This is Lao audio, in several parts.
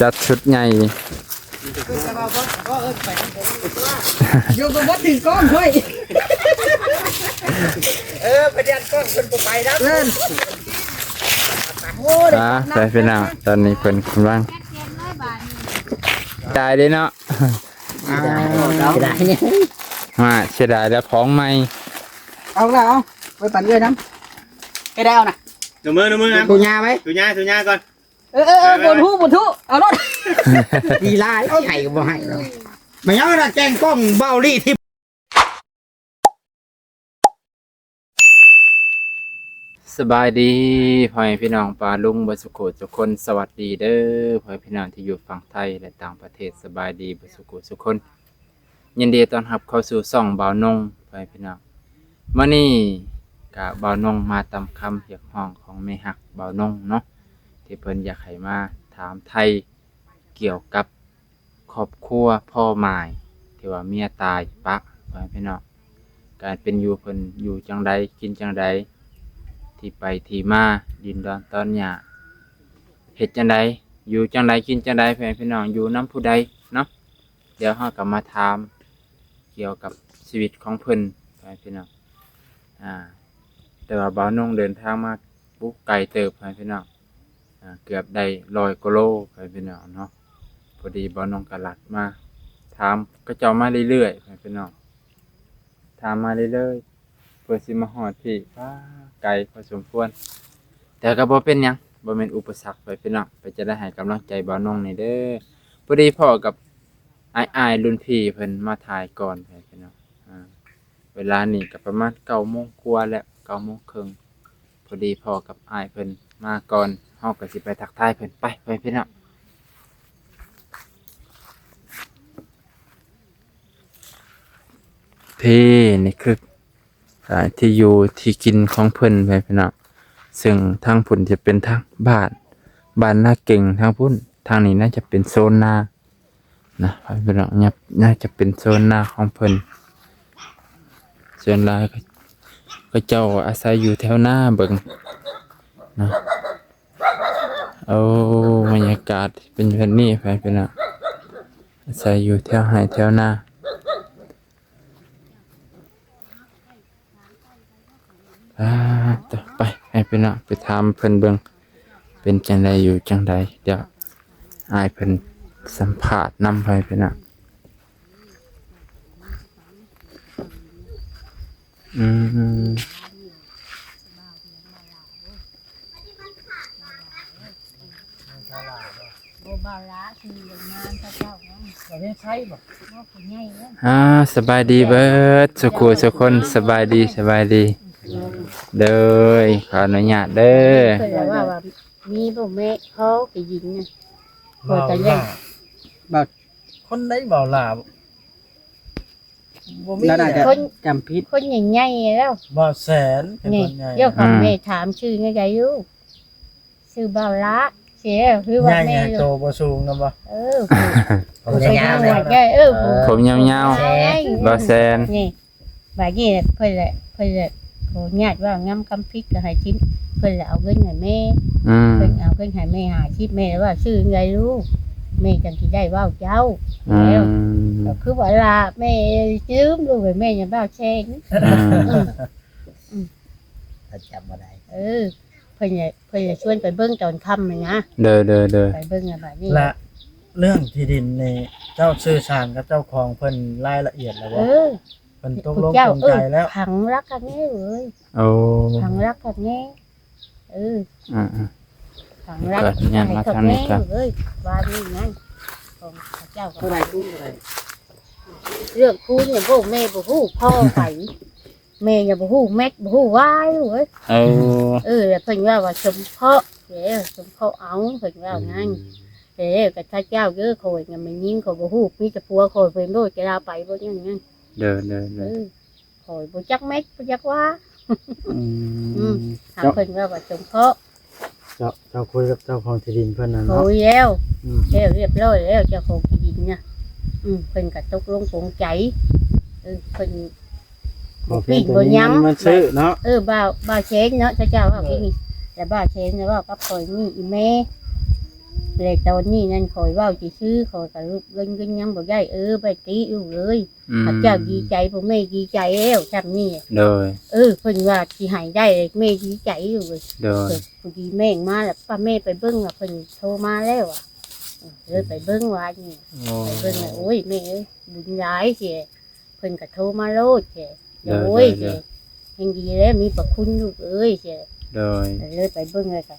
ຈັດຊຸດໃຫຍ່ ຢູ່ກໍບໍ່ຖືກກ້ອງຂ້ອຍ ເອີ ໄປຢ້ານກ້ອງເພິ່ນບໍ່ໄປນຳ ເອີ ອ່າ ໄປພີ່ນ້ອງ ຕອນນີ້ເພິ່ນກຳລັງ ຕາຍເດ້ເນາະ ອ້າວ ເສຍດາຍ ວ່າເສຍດາຍແລ້ວຂອງໃໝ່ ເອົາລະ ເອົາໄປປັ່ນເອື້ອຍນຳ ໃຫ້ໄດ້ເອົານະ ດູມື ດູມືນຳ ດູຍາໄວ້ ດູຍາ ດູຍາກ່ອນ ເອີ ເອີ ເອີ ເອີ ບໍ່ຮູ້ ບໍ່ຮູ້ ເອົາໂລດ ດີຫຼາຍ ໃຫ້ກໍບໍ່ໃຫ້ ມາຫຍັງນະ ແກງກ້ອງເບົາລີທີ່ ສະບາຍດີພໍ່ແມ່ພີ່ນ້ອງປ້າລຸງເບິດສຸຂູສຸຄົນ ສະຫວັດດີເດີພໍ່ແມ່ພີ່ນ້ອງທີ່ຢູ່ຝັ່ງໄທ ແລະ ຕ່າງປະເທດ ສະບາຍດີເບິດສຸຂູສຸຄົນ ຍິນດີຕ້ອນຮັບເຂົ້າສູ່ຊ່ອງບ່າວນົງ ພໍ່ແມ່ພີ່ນ້ອງ ມື້ນີ້ກະບ່າວນົງມາຕາມຄຳຮຽກຮ້ອງຂອງແມ່ຮັກບ່າວນົງເນາະ ທີ່ເພິ່ນຢາກໃຫ້ມາຖາມໄຖ່ກ່ຽວກັບຄອບຄົວພໍ່ໝ້າຍ ທີ່ວ່າເມຍຕາຍປະ ພໍ່ແມ່ພີ່ນ້ອງ ການເປັນຢູ່ເພິ່ນຢູ່ຈັ່ງໃດ ກິນຈັ່ງໃດ ທີ່ໄປທີ່ມາ ດິນດອນຕອນຫຍ້າ ເຮັດຈັ່ງໃດ ຢູ່ຈັ່ງໃດ ກິນຈັ່ງໃດ ພໍ່ແມ່ພີ່ນ້ອງ ຢູ່ນຳຜູ້ໃດເນາະ ດຽວເຮົາກໍມາຖາມກ່ຽວກັບຊີວິດຂອງເພິ່ນ ພໍ່ແມ່ພີ່ນ້ອງ ອ່າ ແຕ່ວ່າບ່າວນົງເດີນທາງມາ ໂອ້ ໄກເຕີບ ພໍ່ແມ່ພີ່ນ້ອງ ອ່າ ເກືອບໄດ້ຮ້ອຍກວ່າໂລ ພໍ່ແມ່ພີ່ນ້ອງເນາະ ພໍດີບ່າວນົງກໍລັດມາ ຖາມເຂົາເຈົ້າມາເລື້ອຍໆ ພໍ່ແມ່ພີ່ນ້ອງ ຖາມມາເລື້ອຍໆ ເພື່ອຊິມາຮອດພີ້ ປ້າ ໄກພໍສົມຄວນ ແຕ່ກໍບໍ່ເປັນຫຍັງ ບໍ່ແມ່ນອຸປະສັກ ພໍ່ແມ່ພີ່ນ້ອງ ໄປຈະໄດ້ໃຫ້ກຳລັງໃຈບ່າວນົງແດ່ເດີ ພໍດີພໍ້ກັບອ້າຍໆລຸ້ນພີ່ເພິ່ນມາຖ່າຍກ່ອນ ພໍ່ແມ່ພີ່ນ້ອງ ອ່າ ເວລານີ້ກໍປະມານເກົ້າໂມງກວ່າແລ້ວ ເກົ້າໂມງເຄິ່ງ ພໍດີພໍ້ກັບອ້າຍເພິ່ນມາກ່ອນ ເຮົາກໍຊິໄປທັກທາຍເພິ່ນ ໄປ ພໍ່ແມ່ພີ່ນ້ອງ ທີ່ນີ້ຄື ອ່າ ທີ່ຢູ່ທີ່ກິນຂອງເພິ່ນ ແມ່ນພີ່ນ້ອງ ເຊິ່ງທາງພຸ້ນຈະເປັນທາງບ້ານ ບ້ານນາເກັງທາງພຸ້ນ ທາງນີ້ໜ້າຈະເປັນໂຊນນານະ ພີ່ນ້ອງ ໜ້າຈະເປັນໂຊນນາຂອງເພິ່ນ ສ່ວນຫຼາຍເຂົາເຈົ້າອາໄສຢູ່ແຖວນາເບິ່ງນະ ໂອ້ ບັນຍາກາດເປັນແບບນີ້ ພີ່ນ້ອງ ອາໄສຢູ່ແຖວໄຮ່ແຖວນາ. ອ່າ ໄປ ໃຫ້ພີ່ນ້ອງໄປຖາມເພິ່ນເບິ່ງ ເປັນຈັ່ງໃດຢູ່ຈັ່ງໃດ ດຽວອ້າຍເພິ່ນສຳພາດນຳ ໃຫ້ພີ່ນ້ອງ ອືມ. ບໍ່ບ່າວຫຼ້າ ທີ່ໂຮງງານເຂົາເຈົ້ານະ ປະເທດໄທບໍ່? ບໍ່ ຜູ້ໃຫຍ່ເດ້. ອ່າ ສະບາຍດີເບິດສູ່ຄູ່ສູ່ຄົນ ສະບາຍດີ ສະບາຍດີ ໂດຍ ຂໍອະນຸຍາດເດີ. ເພິ່ນວ່າ ວ່າມີບໍ່ແມ່ ພໍໄປຍິງນະ ບໍ່ ບໍ່ ຄົນໃດບໍ່ຫຼ້າ? ບໍ່ມີ ລາວໜ້າຈະ ຄົນ ຈຳຜິດ ຄົນໃຫຍ່ໆແລ້ວ ບ່າວແສນ ເປັນຄົນໃຫຍ່ ດຽວ ອືມ ແມ່ຖາມຊື່ແນວໃດຢູ່ ຊື່ບ່າວຫຼ້າ ຊື່ ຄືວ່າແມ່ ໃຫຍ່ໂຕບໍ່ສູງນຳບໍ່? ເອີ ຜົມຍາວໆ ເອີ ຜົມຍາວໆ ບ່າວແສນ ນີ້ ບາດນີ້ເພິ່ນລະ ເພິ່ນລະ ຂໍອະນຸຍາດເວົ້ານຳຄຳຜິດກໍໃຫ້ຖິ້ມ ເພິ່ນລະເອົາເງິນໃຫ້ແມ່ ອືມ ເພິ່ນເອົາເງິນໃຫ້ແມ່ຫ້າສິບ ແມ່ລະວ່າ ຊື່ໃດລູກ ແມ່ຈັ່ງຊິໄດ້ເວົ້າເຈົ້າ ອືມ ແລ້ວ ກໍຄືວ່າລະແມ່ລືມລູກ ແມ່ຍັງເວົ້າແຊງ ອືມ ອືມ ອືມ ເພິ່ນຈຳບໍ່ໄດ້ ເອີ ເພິ່ນລະ ເພິ່ນລະຊວນໄປເບິ່ງຕອນຄ່ຳຫັ້ນນະ ໂດຍ ໂດຍ ໂດຍ ໄປເບິ່ງລະບາດນີ້ ລະເລື່ອງທີ່ດິນນີ້ ເຈົ້າສື່ສານກັບເຈົ້າຂອງເພິ່ນລາຍລະອຽດແລ້ວບໍ່? ເອີ ເພິ່ນຕົກລົງ ເຈົ້າ ກົງໃຈແລ້ວ ເອີ ຝັງຫຼັກກັນແນ່ເອີຍ ໂອ້ ຝັງຫຼັກກັນແນ່ ເອີ ອືມໆ ຝັງຫຼັກກັນແນ່ ມາທາງນີ້ກ່ອນ ເອີຍ ວ່ານີ້ນັ້ນ ຂອງເຂົາເຈົ້າກໍ ເທົ່າໃດ? ຄູນເທົ່າໃດ? ເລື່ອງຄູນນີ້ ໂອ້ ແມ່ບໍ່ຮູ້ພໍໄປ ແມ່ຍັງບໍ່ຮູ້ແມັດ ບໍ່ຮູ້ວາຍເອີຍ ເອີ ເອີ ແລ້ວເພິ່ນວ່າ ວ່າສົງເຄາະ ເອີ ສົງເຄາະເອົາ ເພິ່ນວ່ານັ້ນ ອືມ ເອີ ກໍຖ້າເຈົ້າເດີ ຂ້ອຍນະແມ່ຍິງ ຂ້ອຍບໍ່ຮູ້ ມີແຕ່ຜົວຂ້ອຍເພິ່ນໂລດ ຈະລາໄປບໍ່ຍັງນັ້ນ ເດີ ເດີ ເດີ ເອີ ຂ້ອຍບໍ່ຈັກແມັດ ບໍ່ຈັກວ່າ ອືມ ອືມ ຫາເພິ່ນວ່າ ວ່າສົງເຄາະ ເຈົ້າ ເຈົ້າຄຸຍກັບເຈົ້າຂອງທີ່ດິນເພິ່ນນັ້ນເນາະ? ຄຸຍແລ້ວ ອືມ ແລ້ວຮຽບຮ້ອຍແລ້ວ ເຈົ້າຂອງທີ່ດິນນະ ອືມ ເພິ່ນກໍຕົກລົງປົງໃຈ ເອີ ເພິ່ນບໍ່ປີ້ນບໍ່ຫຍັງ ມາຊື້ເນາະ ເອີ ບ່າວ ບ່າວເຊນເນາະ ເຈົ້າເຈົ້າວ່າກິນນີ້ ແລ້ວບ່າວເຊນເວົ້າກັບຂ້ອຍນີ້ ອີ່ແມ່ ແລະຕອນນີ້ນັ້ນຂ້ອຍເວົ້າຊື່ໆ ຂ້ອຍກໍລຸກເງິນ ເງິນຍັງບໍ່ໄດ້ ເອີ ໄປຕິລູກເອີຍ ອືມ ພະເຈົ້າດີໃຈ ພວກແມ່ດີໃຈແລ້ວຊ່ຳນີ້ ໂດຍ ເອີ ເພິ່ນວ່າຊິໃຫ້ໄດ້ ແມ່ດີໃຈຢູ່ເວີຍ ໂດຍ ເພິ່ນຜູ້ດີແມ່ງມາແລ້ວ ປ້າແມ່ໄປເບິ່ງວ່າເພິ່ນໂທມາແລ້ວ ເລີຍໄປເບິ່ງວານນີ້ ໂອ້ ໄປເບິ່ງແລ້ວ ໂອ້ຍ ແມ່ເອີຍ ບຸນຫຼາຍແທ້ ເພິ່ນກໍໂທມາໂລດແທ້ ໂດຍ ໂອ້ຍ ໂດຍ ແທ້ ແຮງດີແລ້ວ ມີພະຄຸນລູກເອີຍແທ້ ໂດຍ ເລີຍໄປເບິ່ງແລ້ວກໍ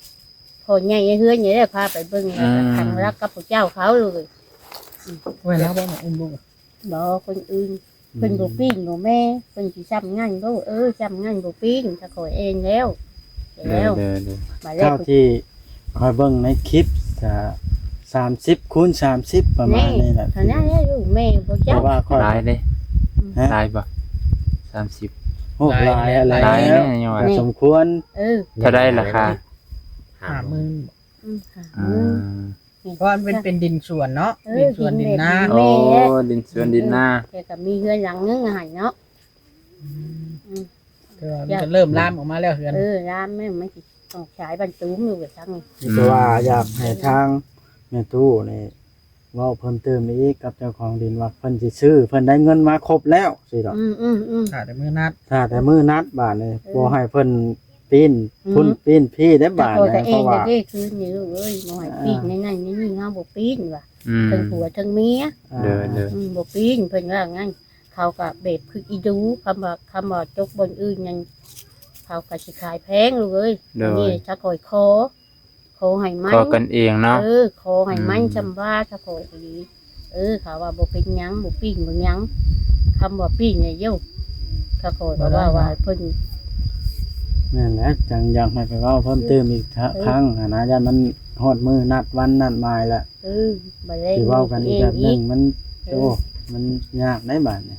ພໍ່ໃຫຍ່ໃນເຮືອນນີ້ແຫຼະພາໄປເບິ່ງ ອືມ ແລ້ວກໍຂັງລັກກັບຜູ້ເຈົ້າເຂົາເລີຍ ອືມ ແມ່ນລາວບໍ່ມາອຸ້ມລູກ ບໍ່ ຄົນອື່ນ ອືມ ເພິ່ນບໍ່ປີ້ນບໍ່ແມ່ ເພິ່ນຊິຊ້ຳນັ້ນບໍ່ ເອີ ຊ້ຳນັ້ນບໍ່ປີ້ນ ຖ້າຂ້ອຍເອງແລ້ວ ແລ້ວ ໂດຍໆໆ ບາດແລ້ວ ເທົ່າທີ່ຂ້ອຍເບິ່ງໃນຄລິບກະສາມສິບຄູນສາມສິບ ປະມານນີ້ແຫຼະ ເທົ່ານັ້ນແຫຼະລູກ ແມ່ບໍ່ຈັກ ເພາະວ່າຂ້ອຍ ຫຼາຍເດ້ ອືມ ຮະ ຫຼາຍບໍ່ ສາມສິບ ໂອ້ ຫຼາຍ ຫຼາຍ ຫຼາຍແລ້ວ ຫຼາຍແລ້ວ ຍັງວ່າ ກໍສົມຄວນ ເອີ ເທົ່າໃດລາຄາ ຫ້າໝື່ນ ອືມ ຫ້າໝື່ນ ອືມ ນີ້ ເພາະວ່າມັນເປັນ ເປັນດິນສວນເນາະ ເອີ ດິນສວນ ດິນນາ ດິນແມ່ ໂອ້ ດິນສວນດິນນາ ເອີ ແຕ່ກໍມີເຮືອນຫຼັງໜຶ່ງຫັ້ນເນາະ ອືມ ອືມ ແຕ່ວ່າມັນກໍເລີ່ມລາມອອກມາແລ້ວເຮືອນ ເອີ ລາມແມ່ນ ມັນຊິຕ້ອງຂາຍບ້ານຕູມຢູ່ວ່າຊັ້ນ ອືມ ແຕ່ວ່າຢາກໃຫ້ທາງແມ່ຕູ້ນີ້ເວົ້າເພີ່ມເຕີມອີກກັບເຈົ້າຂອງດິນວ່າເພິ່ນຊິຊື້ ເພິ່ນໄດ້ເງິນມາຄົບແລ້ວຊີ້ດອກ ອືມໆໆ ຖ້າແຕ່ມື້ນັດ ຖ້າແຕ່ມື້ນັດບາດນີ້ ເອີ ບໍ່ໃຫ້ເພິ່ນ ປີ້ນ ອືມ ພຸ້ນປີ້ນພີ້ໄດ້ບາດ ເພາະວ່າ ຄືນນີ້ລູກເອີຍ ບໍ່ໃຫ້ປີ້ນ ອ່າ ໃນນັ້ນໃນນີ້ ເຮົາບໍ່ປີ້ນວ່າ ອືມ ເທິງຜົວເທິງເມຍ ອ່າ ໂດຍໆ ອືມ ບໍ່ປີ້ນ ເພິ່ນວ່າຊັ້ນ ເຂົາກໍແບບຄືອີດູ ຄຳວ່າ ຄຳວ່າຕົກບ່ອນອື່ນນັ້ນ ເຂົາກໍຊິຂາຍແພງລູກເອີຍ ໂດຍ ນີ້ຖ້າຂ້ອຍຂໍ ຂໍໃຫ້ມັນ ຂໍກັນເອງເນາະ ເອີ ຂໍໃຫ້ມັນ ອືມ ຊ່ຳວ່າ ຖ້າຂໍອີ່ຫຼີ ເອີ ເຂົາວ່າບໍ່ເປັນຫຍັງ ບໍ່ປີ້ນບໍ່ຫຍັງ ຄຳວ່າປີ້ນນີ້ໂຍ ຖ້າຂໍກໍວ່າ ວ່າເພິ່ນ ແມ່ນແຫຼະ ຈັ່ງຢາກໃຫ້ໄປເວົ້າເພີ່ມຕື່ມອີກ ເອີ ຄັ້ງຫັ້ນນະ ຢ້ານມັນຮອດມື້ນັດວັນນັດໝາຍລະ ເອີ ບາດແລ້ວ ຊິເວົ້າກັນອີກແບບໜຶ່ງ ມັນ ເອີ ໂອ້ ມັນຍາກໄດ໋ບາດນີ້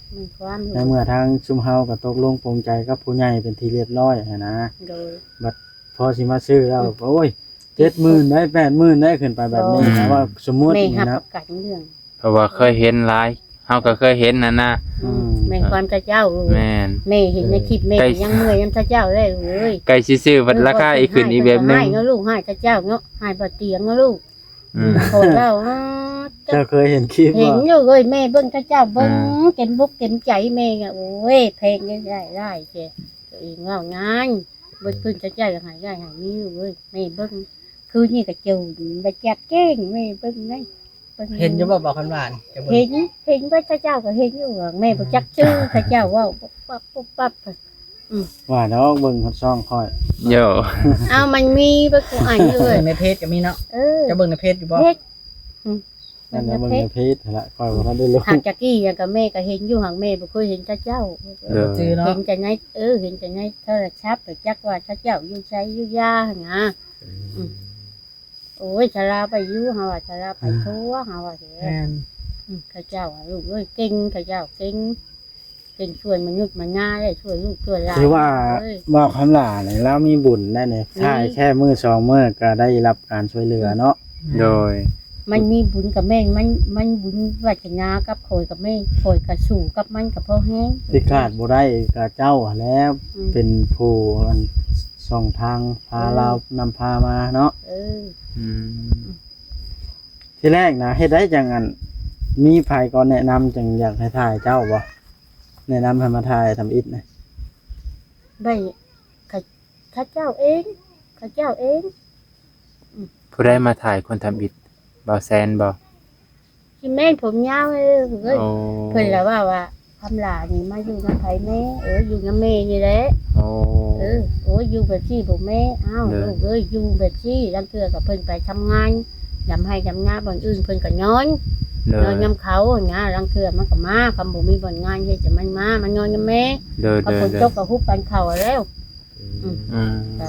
ໃນເມື່ອທາງຊຸມເຮົາກໍຕົກລົງປົງໃຈກັບຜູ້ໃຫຍ່ເປັນທີ່ລຽບຮ້ອຍຫັ້ນນະ ໂດຍ ບັດ ພໍຊິມາຊື້ແລ້ວ ອືມ ໂອ້ຍ ເຈັດໝື່ນໄດ໋ ແປດໝື່ນໄດ໋ ຂຶ້ນໄປແບບນີ້ນະ ອືມ ວ່າສົມມຸດນີ້ນະ ແມ່ຮັບປະກັນເລື່ອງ ເພາະວ່າເຄີຍເຫັນຫຼາຍ ເຮົາກໍເຄີຍເຫັນຫັ້ນນະ ອືມ ແມ່ນຄວາມຂະເຈົ້າ ແມ່ນ ແມ່ເຫັນໃນຄລິບ ແມ່ກໍຍັງເມື່ອຍນຳຂະເຈົ້າເລີຍ ເອີຍ ໃກ້ຊິຊື້ບັດລາຄາອີກຂຶ້ນອີກແບບໜຶ່ງ ເອີ ເພິ່ນກໍຮ້າຍເນາະລູກ ຮ້າຍຂະເຈົ້າເນາະ ຮ້າຍບ່າວຕຽງເນາະລູກ ອືມ ຂໍເລົ່າ ເຈົ້າເຄີຍເຫັນຄລິບບໍ່ ເຫັນຢູ່ເອີຍ ແມ່ເບິ່ງຂະເຈົ້າເບິ່ງ ອ່າ ເຕັມບົກເຕັມໃຈແມ່ ໂອ້ຍ ແພງໄດ້ຫຼາຍແທ້ ຕົວເອງເວົ້າງານ ເບິດເພິ່ນຈະໃຈໃຫ້ໄດ້ໃຫ້ມີຢູ່ເວີຍ ແມ່ເບິ່ງ ຄືນນີ້ກໍເຈົ້າບັດຈັກແຈ້ງ ແມ່ເບິ່ງໄດ້ ເບິ່ງ ເຫັນຢູ່ບໍ່ ບໍ່ຄຳຫຼານ ເຫັນ ເຫັນເບິດ ເຂົາເຈົ້າກໍເຫັນຢູ່ວ່າ ແມ່ບໍ່ຈັກຊື່ ເຂົາເຈົ້າເວົ້າປຸບປັບ ປຸບປັບ ອືມ ວ່າດອກ ເບິ່ງຮອດຊ່ອງຂ້ອຍ ໂຢ ເອົາ ມັນມີເບິດທຸກອັນເລີຍ ເບິ່ງໃນເພຈກໍມີເນາະ ເອີ ເຈົ້າເບິ່ງໃນເພຈຢູ່ບໍ່ ເພຈ ອືມ ນັ້ນນະ ເບິ່ງໃນເພຈຫັ້ນລະ ຂ້ອຍບໍ່ທັນໄດ້ລົງ ຫາກຈະກີ້ຫຍັງກໍແມ່ກໍເຫັນຢູ່ ຫາກແມ່ບໍ່ເຄີຍເຫັນເຂົາເຈົ້າ ເອີ ບໍ່ຈື່ເນາະ ເຫັນແຕ່ໃນ ເອີ ເຫັນແຕ່ໃນໂທລະສັບ ຈັກວ່າເຂົາເຈົ້າຢູ່ໃສຢູ່ຢາຫັ້ນນະ ອືມ ອືມ ໂອ້ຍ ສາລາໄປຢູ່ ເຮົາວ່າສາລາໄປ ອ່າ ທົ່ວ ເຮົາວ່າແທ້ ແມ່ນ ອືມ ເຂົາເຈົ້າ ລູກເອີຍ ເກັ່ງ ເຂົາເຈົ້າເກັ່ງ ເປັນຊ່ວຍມະນຸດມະນາໄດ້ ຊ່ວຍລູກຊ່ວຍຫຼານ ຖືວ່າ ເອີຍ ເວົ້າຄຳຫຼານີ້ ລາວມີບຸນໄດ໋ນີ້ ອືມ ຖ່າຍແຄ່ມື້ສອງມື້ກໍໄດ້ຮັບການຊ່ວຍເຫຼືອເນາະ ອືມ ໂດຍ ມັນມີບຸນກໍແມ່ນ ມັນ ມັນບຸນວາສະໜາກັບຂ້ອຍກໍແມ່ນ ຂ້ອຍກໍສູ້ກັບມັນກໍພໍແຮງ ທີ່ຂາດບໍ່ໄດ້ກໍເຈົ້າຫັ້ນແຫຼະ ອືມ ເປັນຜູ້ອັນ ຊ່ອງທາງພາ ເອີ ລາວນຳພາມາເນາະ ເອີ ອືມ ທີແລກນະ ເຮັດໃດຈັ່ງອັນ ມີໃຜກໍແນະນຳຈັ່ງຢາກໃຫ້ຖ່າຍເຈົ້າບໍ່? ແນະນຳໃຫ້ມາຖ່າຍທຳອິດນະ ໄດ້ ເຂົາ ເຂົາເຈົ້າເອງ ເຂົາເຈົ້າເອງ ອືມ ຜູ້ໃດມາຖ່າຍຄົນທຳອິດ? ບ່າວແຊນບໍ່? ຊິແມ່ນຜົມຍາວເອີຍ ໂອ້ ເພິ່ນລະເວົ້າວ່າ ຄຳຫຼານີ້ມາຢູ່ນຳໃຜແມ່? ເອີ ຢູ່ນຳແມ່ນີ້ແຫຼະ ໂອ້ ເອີ ໂອ້ຍ ຢູ່ແບບຊີ້ບໍ່ແມ່? ອ້າວ ໂດຍ ລູກເອີຍ ຢູ່ແບບຊີ້ ລາງເທື່ອກໍເພິ່ນໄປທຳງານ ດຳໄຮ່ດຳນາບ່ອນອື່ນ ເພິ່ນກໍນອນ ໂດຍ ນອນນຳເຂົາຫັ້ນນະ ລາງເທື່ອມັນກໍມາ ຄຳບໍ່ມີບ່ອນງານເຮັດ ຈະມັນມາ ມານອນນຳແມ່ ໂດຍ ກໍຝົນຕົກກໍຮຸບກັນເຂົ້າແລ້ວ ອືມ ອືມ ກໍ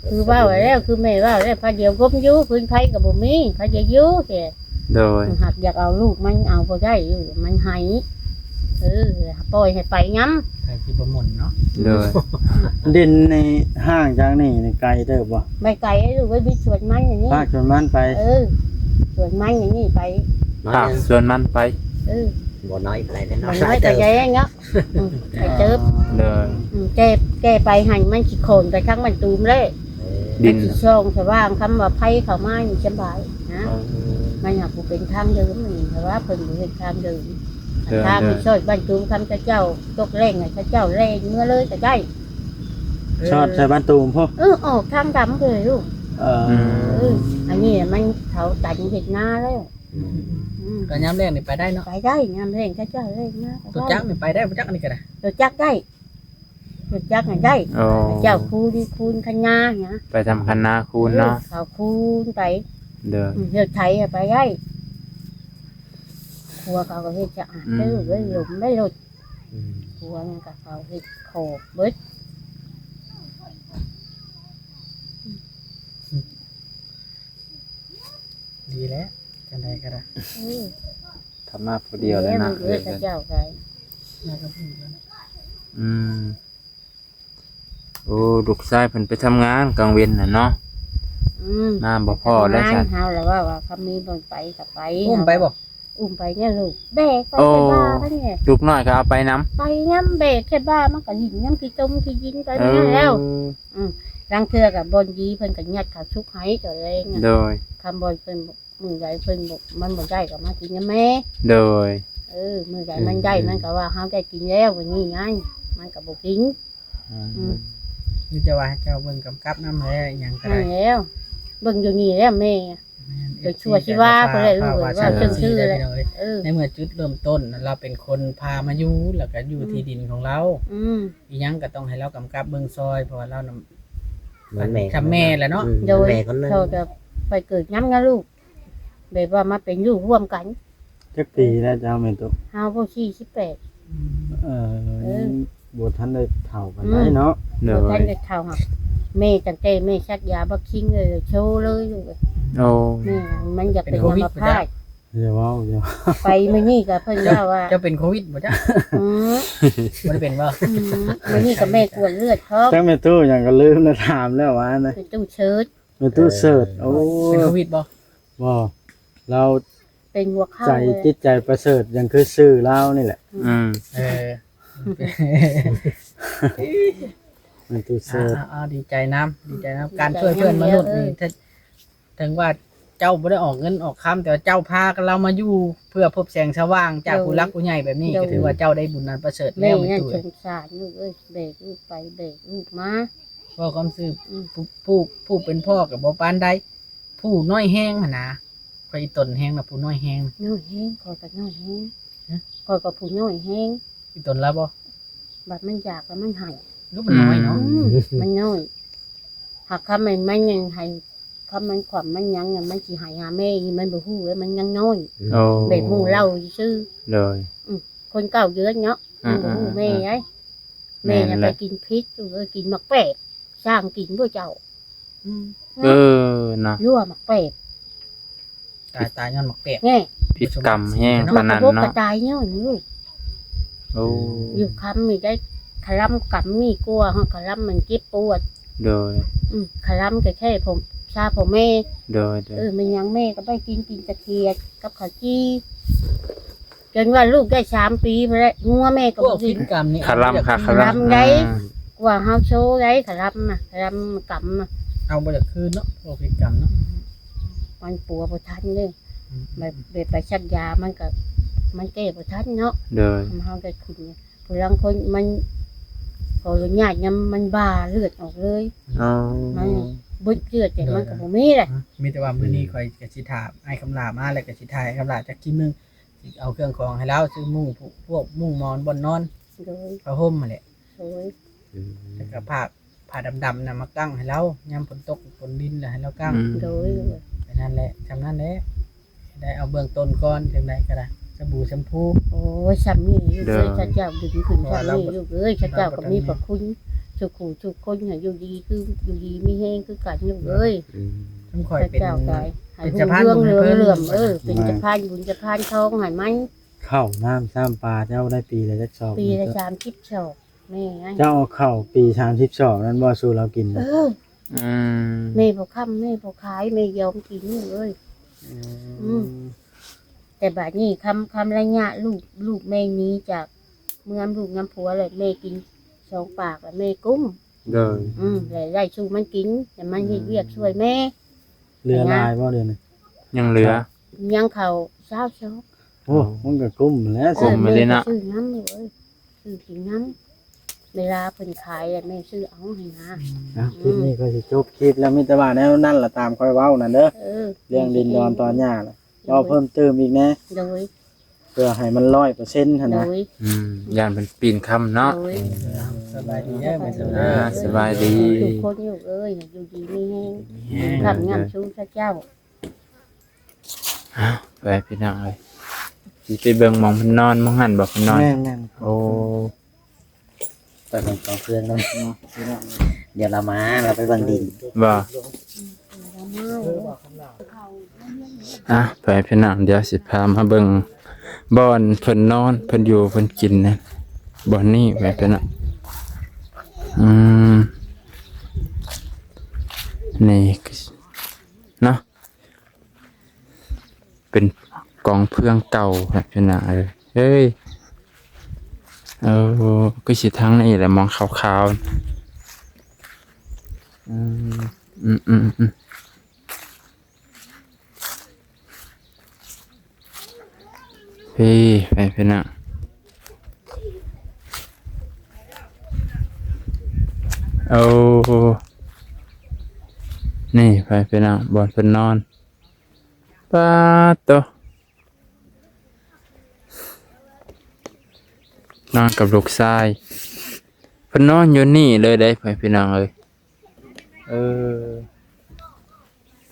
ຄືເວົ້າແລ້ວ ຄືແມ່ເວົ້າແລ້ວ ພາດຽວກົມຢູ່ ຟືນໄຟກໍບໍ່ມີ ພາດຽວຢູ່ແທ້ ໂດຍ ຫາກຢາກເອົາລູກມັນເອົາບໍ່ໄດ້ຢູ່ ມັນໄຫ້ ເອີ ປ່ອຍໃຫ້ໄປນຳ ໃຫ້ຊິບໍ່ໝົນເນາະ ໂດຍ ດິນໃນຫ່າງຈາກນີ້ນີ້ໄກເຕີບບໍ່? ບໍ່ໄກ ລູກເອີຍ ມີສວນມັນອັນນີ້ ພາກສວນມັນໄປ ເອີ ສວນມັນອັນນີ້ໄປ ພາກສວນມັນໄປ ເອີ ບໍ່ນ້ອຍປານໃດເນາະ ບໍ່ນ້ອຍປານໃດເນາະ ອືມ ໄປເຕີບ ໂດຍ ອືມ ແຕ່ ແຕ່ໄປຫັ້ນມັນຊິໂຄນໄປທາງບ້ານຕູມເລີຍ ເອີ ດິນ ມັນຊິສ່ອງສະຫວ່າງ ຄຳວ່າໄຟເຂົ້າມານີ້ສະບາຍນະ. ເອີ ມັນຫາກບໍ່ເປັນທາງເດີນນີ້ ເພາະວ່າເພິ່ນບໍ່ເຮັດທາງເດີນ. ເດີນ ທາງ ເດີນ ນີ້ຊອດບ້ານຕູມຄຳເຈົ້າ ຕົກແລ້ງໃຫ້ເຂົາເຈົ້າແລ່ນເມືອເລີຍກໍໄດ້. ຊອດໃສ່ບ້ານຕູມພຸ້ນ. ເອີ ອອກທາງດຳເລີຍລູກ. ເອີ ອືມ ເອີ ອັນນີ້ມັນເຂົາຕັນເຮັດນາແລ້ວ. ອືມ ອືມ ກໍຍາມແລ້ງນີ້ໄປໄດ້ເນາະ? ໄປໄດ້ ຍາມແລ້ງເຂົາເຈົ້າແລ່ນມາກໍໄດ້. ລົດຈັກນີ້ໄປໄດ້ບໍ່ຈັກ ອັນນີ້ກໍໄດ້? ລົດຈັກໄດ້ ລົດຈັກຫັ້ນໄດ້. ໂອ້ ເຈົ້າຄູນ ຄູນຄັນນານະ ໄປທຳຄັນນາຄູນເນາະ. ເອີ ເຂົາຄູນໄປ. ເດີ ອືມ ລົດໄຖໄປໄດ້. ຄົວເຂົາກໍເຮັດສະອາດ ອືມ ເດີ ລົມໄດ້ລົດ. ອືມ ຄົວມັນກໍເຂົາເຮັດຂອບເບິດ. ດີແລ້ວ ຈັ່ງໃດກໍໄດ້. ອືມ ທຳມາຜູ້ດຽວແລ້ວນະ. ເອີ ເຂົາເຈົ້າໄປ ມາກັບຜູ້ດຽວ. ອືມ ໂອ້ ລູກຊາຍເພິ່ນໄປທຳງານກາງເວັນຫັ້ນເນາະ. ອືມ ມາບໍ່ພໍ້ແລ້ວຊັ້ນ. ເຮົາລະເວົ້າວ່າ ຄຳມີບ່ອນໄປກໍໄປ. ອຸ້ມໄປບໍ່? ອຸ້ມໄປແນ່ລູກ ແບກໄປ. ໂອ້ ແຕ່ບ້ານນີ້ ລູກນ້ອຍກໍເອົາໄປນຳ. ໄປນຳ ແບກແຕ່ບ້ານ ມັນກໍຫຼິ້ນນຳຂີ້ຕົມຂີ້ດິນໄປແມ່ນແລ້ວ. ເອີ ອືມ ລາງເທື່ອກໍບ່ອນດີ ເພິ່ນກໍຍັດເຂົ້າຊຸກໃຫ້ຕົວເອງ. ໂດຍ ຄຳບ່ອນເພິ່ນ ມື້ໃດເພິ່ນບໍ່ ມັນບໍ່ໄດ້ກໍມາກິນນຳແມ່. ໂດຍ ເອີ ມື້ໃດມັນໄດ້ ອືມ ມັນກໍວ່າເຮົາໄດ້ກິນແລ້ວ ມື້ນີ້ນັ້ນ ມັນກໍບໍ່ກິນ. ອືມ ອືມ ມີແຕ່ວ່າໃຫ້ເຈົ້າເບິ່ງກຳກັບນຳແຫຼະ ອີ່ຫຍັງກໍໄດ້. ແມ່ນແລ້ວ ເບິ່ງຢູ່ນີ້ແລ້ວແມ່. ແມ່ນ ເປັນຊົ່ວຊີວາ ເອັຟຊີ ກໍໄດ້ ລູກເອີຍ ເວົ້າເຊິ່ງຊື່ແຫຼະ. ເອີ ໃນເມື່ອຈຸດເລີ່ມຕົ້ນລາວເປັນຄົນພາມາຢູ່ ແລ້ວກໍຢູ່ ອືມ ທີ່ດິນຂອງລາວ. ອືມ ອີ່ຫຍັງກໍຕ້ອງໃຫ້ລາວກຳກັບເບິ່ງຊ່ອຍ ເພາະວ່າລາວນຳ ມັນແມ່ ທຳແມ່ແຫຼະເນາະ. ອືມ ໂດຍ ແມ່ຄົນໜຶ່ງ ເຂົາກໍໄປເກີດນຳນະລູກ ແບບວ່າມາເປັນຢູ່ຮ່ວມກັນ. ຈັກປີແລ້ວເຈົ້າແມ່ຕູ້? ເຮົາກໍສີ່ສິບແປດ. ອືມ ເອີ ເອີ ຍັງບໍ່ທັນໄດ້ເຖົ້າປານໃດເນາະ. ອືມ ໂດຍ ບໍ່ທັນໄດ້ເຖົ້າ. ແມ່ ຕັ້ງແຕ່ແມ່ສັກຢາບັກຄິງເລີຍ ໂຊເລີຍ. ໂອ້ ແມ່ ມັນຢາກເປັນ ເປັນໂຄວິດ ອັມມະພາດ. ຢ່າເວົ້າ ຢ່າ ໄປມື້ນີ້ກໍເພິ່ນວ່າ ເຈົ້າເປັນໂຄວິດບໍ່? ອືມ ບໍ່ໄດ້ເປັນບໍ່? ອືມ ມື້ນີ້ກໍແມ່ກວດເລືອດພ້ອມ. ຈັກແມ່ຕູ້ຫຍັງກໍລືມແລ້ວ ຖາມແລ້ວວ່ານະ ແມ່ຕູ້ເສີດ. ແມ່ຕູ້ເສີດ. ເອີ ໂອ້ ເປັນໂຄວິດບໍ່? ບໍ່ ລາວເປັນຫົວເຂົ່າ ໃຈ ເລີຍ ຈິດໃຈປະເສີດ ຍັງຄືຊື່ລາວນີ້ແຫຼະ. ອືມ ອືມ ເອີ ແມ່ຕູ້ເສີດ. ເອົາໆ ດີໃຈນຳ ດີໃຈນຳ ການຊ່ວຍເພື່ອນມະນຸດນີ້. ເອີ ເຖິງວ່າເຈົ້າບໍ່ໄດ້ອອກເງິນອອກຄຳ ແຕ່ວ່າເຈົ້າພາລາວມາຢູ່ເພື່ອພົບແສງສະຫວ່າງຈາກ ໂດຍ ຜູ້ຫຼັກຜູ້ໃຫຍ່ແບບນີ້ ໂດຍ ກໍຖືວ່າເຈົ້າໄດ້ບຸນອັນປະເສີດແລ້ວ. ແມ່ຍັງສົງສານລູກເອີຍ ແບກລູກໄປແບກລູກມາ. ເວົ້າຄວາມຊື່ ອືມ ຜູ້ ຜູ້ ຜູ້ເປັນພໍ່ກໍບໍ່ປານໃດ ຜູ້ນ້ອຍແຮງຫັ້ນນະ. ຂ້ອຍອີ່ຕົນແຮງນະ ຜູ້ນ້ອຍແຮງ. ນ້ອຍແຮງ ຂ້ອຍກໍນ້ອຍແຮງ. ຮະ? ຂ້ອຍກໍຜູ້ນ້ອຍແຮງ. ອີ່ຕົນລາວບໍ່? ບັດມັນຢາກແລ້ວມັນໃຫ້. ລູກມັນນ້ອຍເນາະ. ອືມ ມັນນ້ອຍ. ຫາກຄຳມັນ ມັນຍັງໃຫ້ ຄຳມັນຂວັນມັນຫຍັງນະ ມັນຊິໃຫ້ຫາແມ່ອີ່ ມັນບໍ່ຮູ້ເລີຍ ມັນຍັງນ້ອຍ. ໂອ້ ແບບຮູ້ເລົ່າຊື່ໆ. ໂດຍ ອືມ ຄົນເກົ້າເດືອນເນາະ. ອືມ ມັນບໍ່ຮູ້ແມ່ໄດ໋. ແມ່ນແຫຼະ ໄປກິນພິດ ເອີ ກິນໝາກແປບ ຊ່າງກິນບໍ່ເຈົ້າ. ອືມ ເອີ ນະ ຫຼືວ່າໝາກແປບ. ຕາຍ ຕາຍຍ້ອນໝາກແປບ. ແນ່ ຜິດກຳແຮງປານນັ້ນເນາະ. ຕາຍຍ້ອນລູກ. ໂອ້ ຢູ່ຄຳນີ້ໄດ້ຄະລຳກຳນີ້ກວ່າ ເຮົາຄະລຳມັນເຈັບປວດ. ໂດຍ ອືມ ຄະລຳແທ້ໆ ພໍ່ ຊາພໍ່ແມ່. ໂດຍໆ ເອີ ແມ່ນຫຍັງແມ່ກໍໄປກິນ ກິນແຕ່ຂຽດກັບເຂົ້າຈີ່. ຈົນວ່າລູກໄດ້ສາມປີພຸ້ນແຫຼະ ງົວແມ່ກໍບໍ່ກິນ. ພວກຜິດກຳນີ້ ຄະລຳ ຄະລຳ ຄະລຳໄດ໋. ອ່າ ກວ່າເຮົາໂຊໄດ໋ ຄະລຳນະ ຄະລຳກຳນະ. ເຮົາບໍ່ຢາກຄືນເນາະ ພວກຜິດກຳເນາະ. ມັນປົວບໍ່ທັນເດ້. ອືມ ແບບ ແບບໄປສັກຢາມັນກໍ ມັນແກ້ບໍ່ທັນເນາະ. ໂດຍ ເຮົາໄດ້ຄຸນ ຜູ້ລາງຄົນມັນ ຂໍອະນຸຍາດນຳ ມັນບ້າເລືອດອອກເລີຍ. ອໍ ມັນເບິດເລືອດ ແຕ່ມັນກໍບໍ່ມີແຫຼະ. ໂດຍ ມີແຕ່ວ່າມື້ນີ້ ອືມ ຂ້ອຍກໍຊິຖ້າອ້າຍຄຳຫຼ້າມາ ແລ້ວກໍຊິຖ່າຍຄຳຫຼ້າຈັກຄລິບໜຶ່ງ. ຊິເອົາເຄື່ອງຂອງໃຫ້ລາວ ຊື້ມຸ້ງ ພວກມຸ້ງໝອນບ່ອນນອນ. ໂດຍ ຜ້າຫົ່ມຫັ້ນແຫຼະ. ໂດຍ ອືມ ແລ້ວກໍຜ້າ ຜ້າດຳໆນະມາກັ້ງໃຫ້ລາວ ຍາມຝົນຕົກຝົນລິນແລ້ວໃຫ້ລາວກັ້ງ. ອືມ ໂດຍ ແຄ່ນັ້ນແຫຼະ ຊ່ຳນັ້ນແຫຼະ ໄດ້ເອົາເບື້ອງຕົ້ນກ່ອນ ຈັ່ງໃດກໍໄດ້ ສະບູແຊມພູ. ໂອ້ຍ ຊ່ຳນີ້ລູກເອີຍ. ໂດຍ ເຂົາເຈົ້າດຶງຂຶ້ນຊ່ຳນີ້ລູກເອີຍ. ເຂົາເຈົ້າກໍມີພະຄຸນ ທຸກຜູ້ທຸກຄົນ ໃຫ້ຢູ່ດີຄື ຢູ່ດີມີແຮງຄືກັນລູກເອີຍ. ອືມ ເຂົາເຈົ້າກໍໃຫ້ຮຸ່ງເຮືອງເຫຼືອມເອີ ເປັນສະພານບຸນສະພານທອງໃຫ້ມັນ. ເຂົ້ານ້ຳຊ້ຳປາເຈົ້າໄດ້ປີລະຈັກຊອກ? ປີລະສາມສິບຊອກ. ແມ່ ເຈົ້າເອົາເຂົ້າປີສາມສິບຊອກນັ້ນບໍ່ສູ່ລາວກິນນະ? ເອີ ອືມ ແມ່ບໍ່ຄ້ຳ ແມ່ບໍ່ຂາຍ ແມ່ຍອມກິນເລີຍ. ອືມ ອືມ ແຕ່ບາດນີ້ຄຳ ຄຳໄລຍະລູກ ລູກແມ່ໜີຈາກເມືອງ ລູກນຳຜົວແລ້ວ ແມ່ກິນສອງປາກແລ້ວແມ່ກຸ້ມ. ໂດຍ ອືມ ແລ້ວໄດ້ສູ່ມັນກິນ ແລ້ວມັນເຮັດວຽກຊ່ວຍແມ່ ເຫຼືອຫຼາຍບໍ່ດຽວນີ້? ຍັງເຫຼືອ ຍັງເຂົ້າຊາວຊອກ. ໂອ້ ມັນກໍກຸ້ມແລ້ວ ກຸ້ມໄປເລີຍເນາະ ຊື້ນຳເອີຍ ຊື້ກິນນຳ ເວລາເພິ່ນຂາຍແລ້ວແມ່ຊື້ເອົາຫັ້ນນະ. ອ່ະ ຄລິບນີ້ກໍຊິຈົບຄລິບແລ້ວ ມີແຕ່ວ່າແນວນັ້ນລະ ຕາມຂ້ອຍເວົ້ານັ້ນເດີ ເອີ ເລື່ອງດິນດອນຕອນຫຍ້ານະ ເວົ້າເພີ່ມເຕີມອີກແດ່ ໂດຍ ເພື່ອໃຫ້ມັນຮ້ອຍເປີເຊັນຫັ້ນນະ ໂດຍ ອືມ ຢ້ານເພິ່ນປີນຄຳເນາະ ໂດຍ ສະບາຍດີເດີ ອ່າ ສະບາຍດີ ທຸກຄົນຢູ່ເອີຍ ຢູ່ດີມີແຮງ ມີແຮງ ຄຳຍັງສູງຊະເຈົ້າ. ອ້າວ ໄປພີ່ນ້ອງເອີຍ ຊິໄປເບິ່ງໝ່ອງເພິ່ນນອນ ໝ່ອງຫັ້ນບໍ່ເພິ່ນນອນ? ແມ່ນໆ ໂອ້ ໄປເບິ່ງກອງເຄື່ອງນຳເນາະ ພີ່ນ້ອງ ດຽວລາວມາ ລາວໄປເບິ່ງດິນບໍ່? ອ່ະ ໄປພີ່ນ້ອງ ດຽວຊິພາມາເບິ່ງບ່ອນເພິ່ນນອນ ເພິ່ນຢູ່ເພິ່ນກິນນະ ບ່ອນນີ້ ໄປພີ່ນ້ອງ ອືມ ນີ້ເນາະ. ເປັນກອງເຟືອງເກົ່າ ພີ່ນ້ອງເອີຍ ເອີ ຄືຊິທາງນີ້ແຫຼະ ມອງຂາວໆ ອືມ ອືມ ອືມ ອືມ ພີ້ ໄປພີ່ນ້ອງ ໂອ້ ນີ້ ໄປພີ່ນ້ອງ ບ່ອນເພິ່ນນອນ ປາດໂຕ ນອນກັບລູກຊາຍ ເພິ່ນນອນຢູ່ນີ້ເລີຍເດ້ ພີ່ນ້ອງເອີຍ ເອີ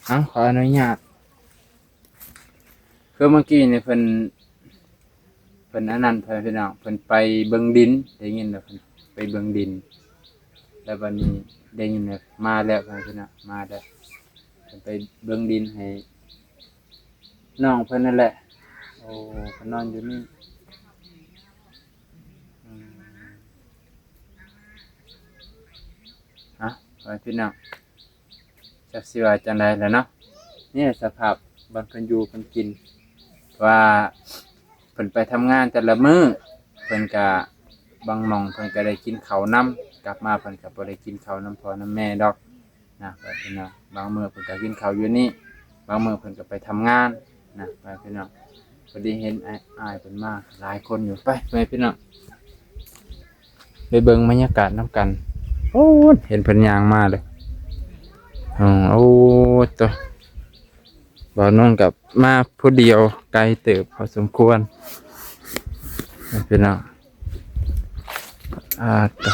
ເອົ້າ ຂໍອະນຸຍາດ ຄືເມື່ອກີ້ນີ້ເພິ່ນ ເພິ່ນອັນນັ້ນ ພໍ່ແມ່ພີ່ນ້ອງ ເພິ່ນໄປເບິ່ງດິນ ໄດ້ຍິນວ່າເພິ່ນໄປເບິ່ງດິນ ແລ້ວບັດນີ້ໄດ້ຍິນວ່າມາແລ້ວ ພໍ່ແມ່ພີ່ນ້ອງ ມາແລ້ວ ເພິ່ນໄປເບິ່ງດິນໃຫ້ນ້ອງເພິ່ນນັ້ນແຫຼະ ໂອ້ ເພິ່ນນອນຢູ່ນີ້ ອືມ ເອົ້າ ພໍ່ແມ່ພີ່ນ້ອງ ຈັກຊິວ່າຈັ່ງໃດແຫຼະເນາະ ນີ້ສະພາບບ່ອນເພິ່ນຢູ່ເພິ່ນກິນ ວ່າເພິ່ນໄປທຳງານແຕ່ລະມື້ ເພິ່ນກະ ບາງໝ່ອງເພິ່ນກະໄດ້ກິນເຂົ້ານຳ ກັບມາເພິ່ນກະບໍ່ໄດ້ກິນເຂົ້ານຳພໍ່ນຳແມ່ດອກນະ ພໍ່ແມ່ພີ່ນ້ອງ ບາງມື້ເພິ່ນກະກິນເຂົ້າຢູ່ນີ້ ບາງມື້ເພິ່ນກະໄປທຳງານນະ ພໍ່ແມ່ພີ່ນ້ອງ ພໍດີເຫັນອ້າຍ ອ້າຍເພິ່ນມາຫຼາຍຄົນຢູ່ ໄປ ພໍ່ແມ່ພີ່ນ້ອງ ໄປເບິ່ງບັນຍາກາດນຳກັນ ໂອ້ ເຫັນເພິ່ນຍ່າງມາເລີຍ ໂອ້ ໂອ້ ໂຕ ບ່າວນົນກັບມາຜູ້ດຽວ ໄກເຕີບພໍສົມຄວນ ພີ່ນ້ອງ ອາ ໂຕ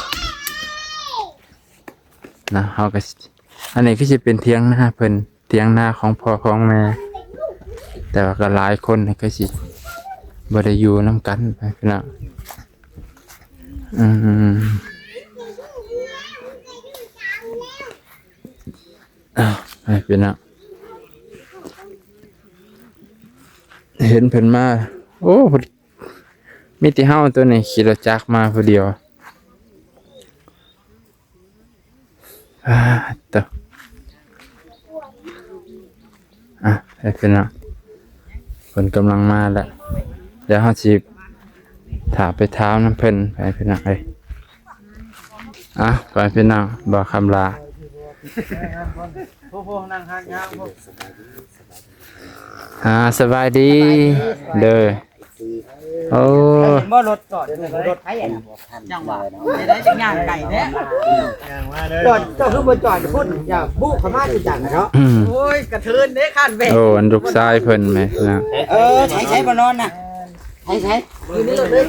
ນະ ເຮົາກໍ ອັນນີ້ຄືຊິເປັນຖຽງນາເພິ່ນ ຖຽງນາຂອງພໍ່ຂອງແມ່ ແຕ່ວ່າກໍຫຼາຍຄົນກໍຊິບໍ່ໄດ້ຢູ່ນຳກັນ ພີ່ນ້ອງ ອືມ ອ້າວ ໄປພີ່ນ້ອງ ເຫັນເພິ່ນມາ ໂອ້ ມີແຕ່ເຮົາໂຕນີ້ຂີ່ລົດຈັກມາຜູ້ດຽວ ອາ ໂຕ ອ່ະ ໄປພີ່ນ້ອງ ເພິ່ນກຳລັງມາແລ້ວ ດຽວເຮົາຊິຖ້າໄປຖາມນຳເພິ່ນ ໄປພີ່ນ້ອງເອີຍ ອ່ະ ໄປພີ່ນ້ອງ ບໍ່ຄຳລາ ອ່າ ສະບາຍດີ ສະບາຍດີ ເດີ ໂອ້ ເຫັນບໍ່ລົດຈອດ ລົດໃຜອັນນັ້ນ ຈັ່ງຫວະ ໄດ້ໄດ້ຈັກຍ່າງໄກແທ້ ຈອດ ເຈົ້າຄືບໍ່ຈອດພຸ້ນ ຢ່າບຸເຂົ້າມາຄືຈັ່ງເນາະ ອືມ ໂອ້ຍ ກະເທີນເດ້ ຄັນແບກ ໂອ້ ອັນລູກຊາຍເພິ່ນແມ່ນະ ເອີ ໃຊ້ ໃຊ້ບໍ່ນອນນະ ໃຊ້ ໃຊ້ ຢູ່ໃນລົດເລີຍ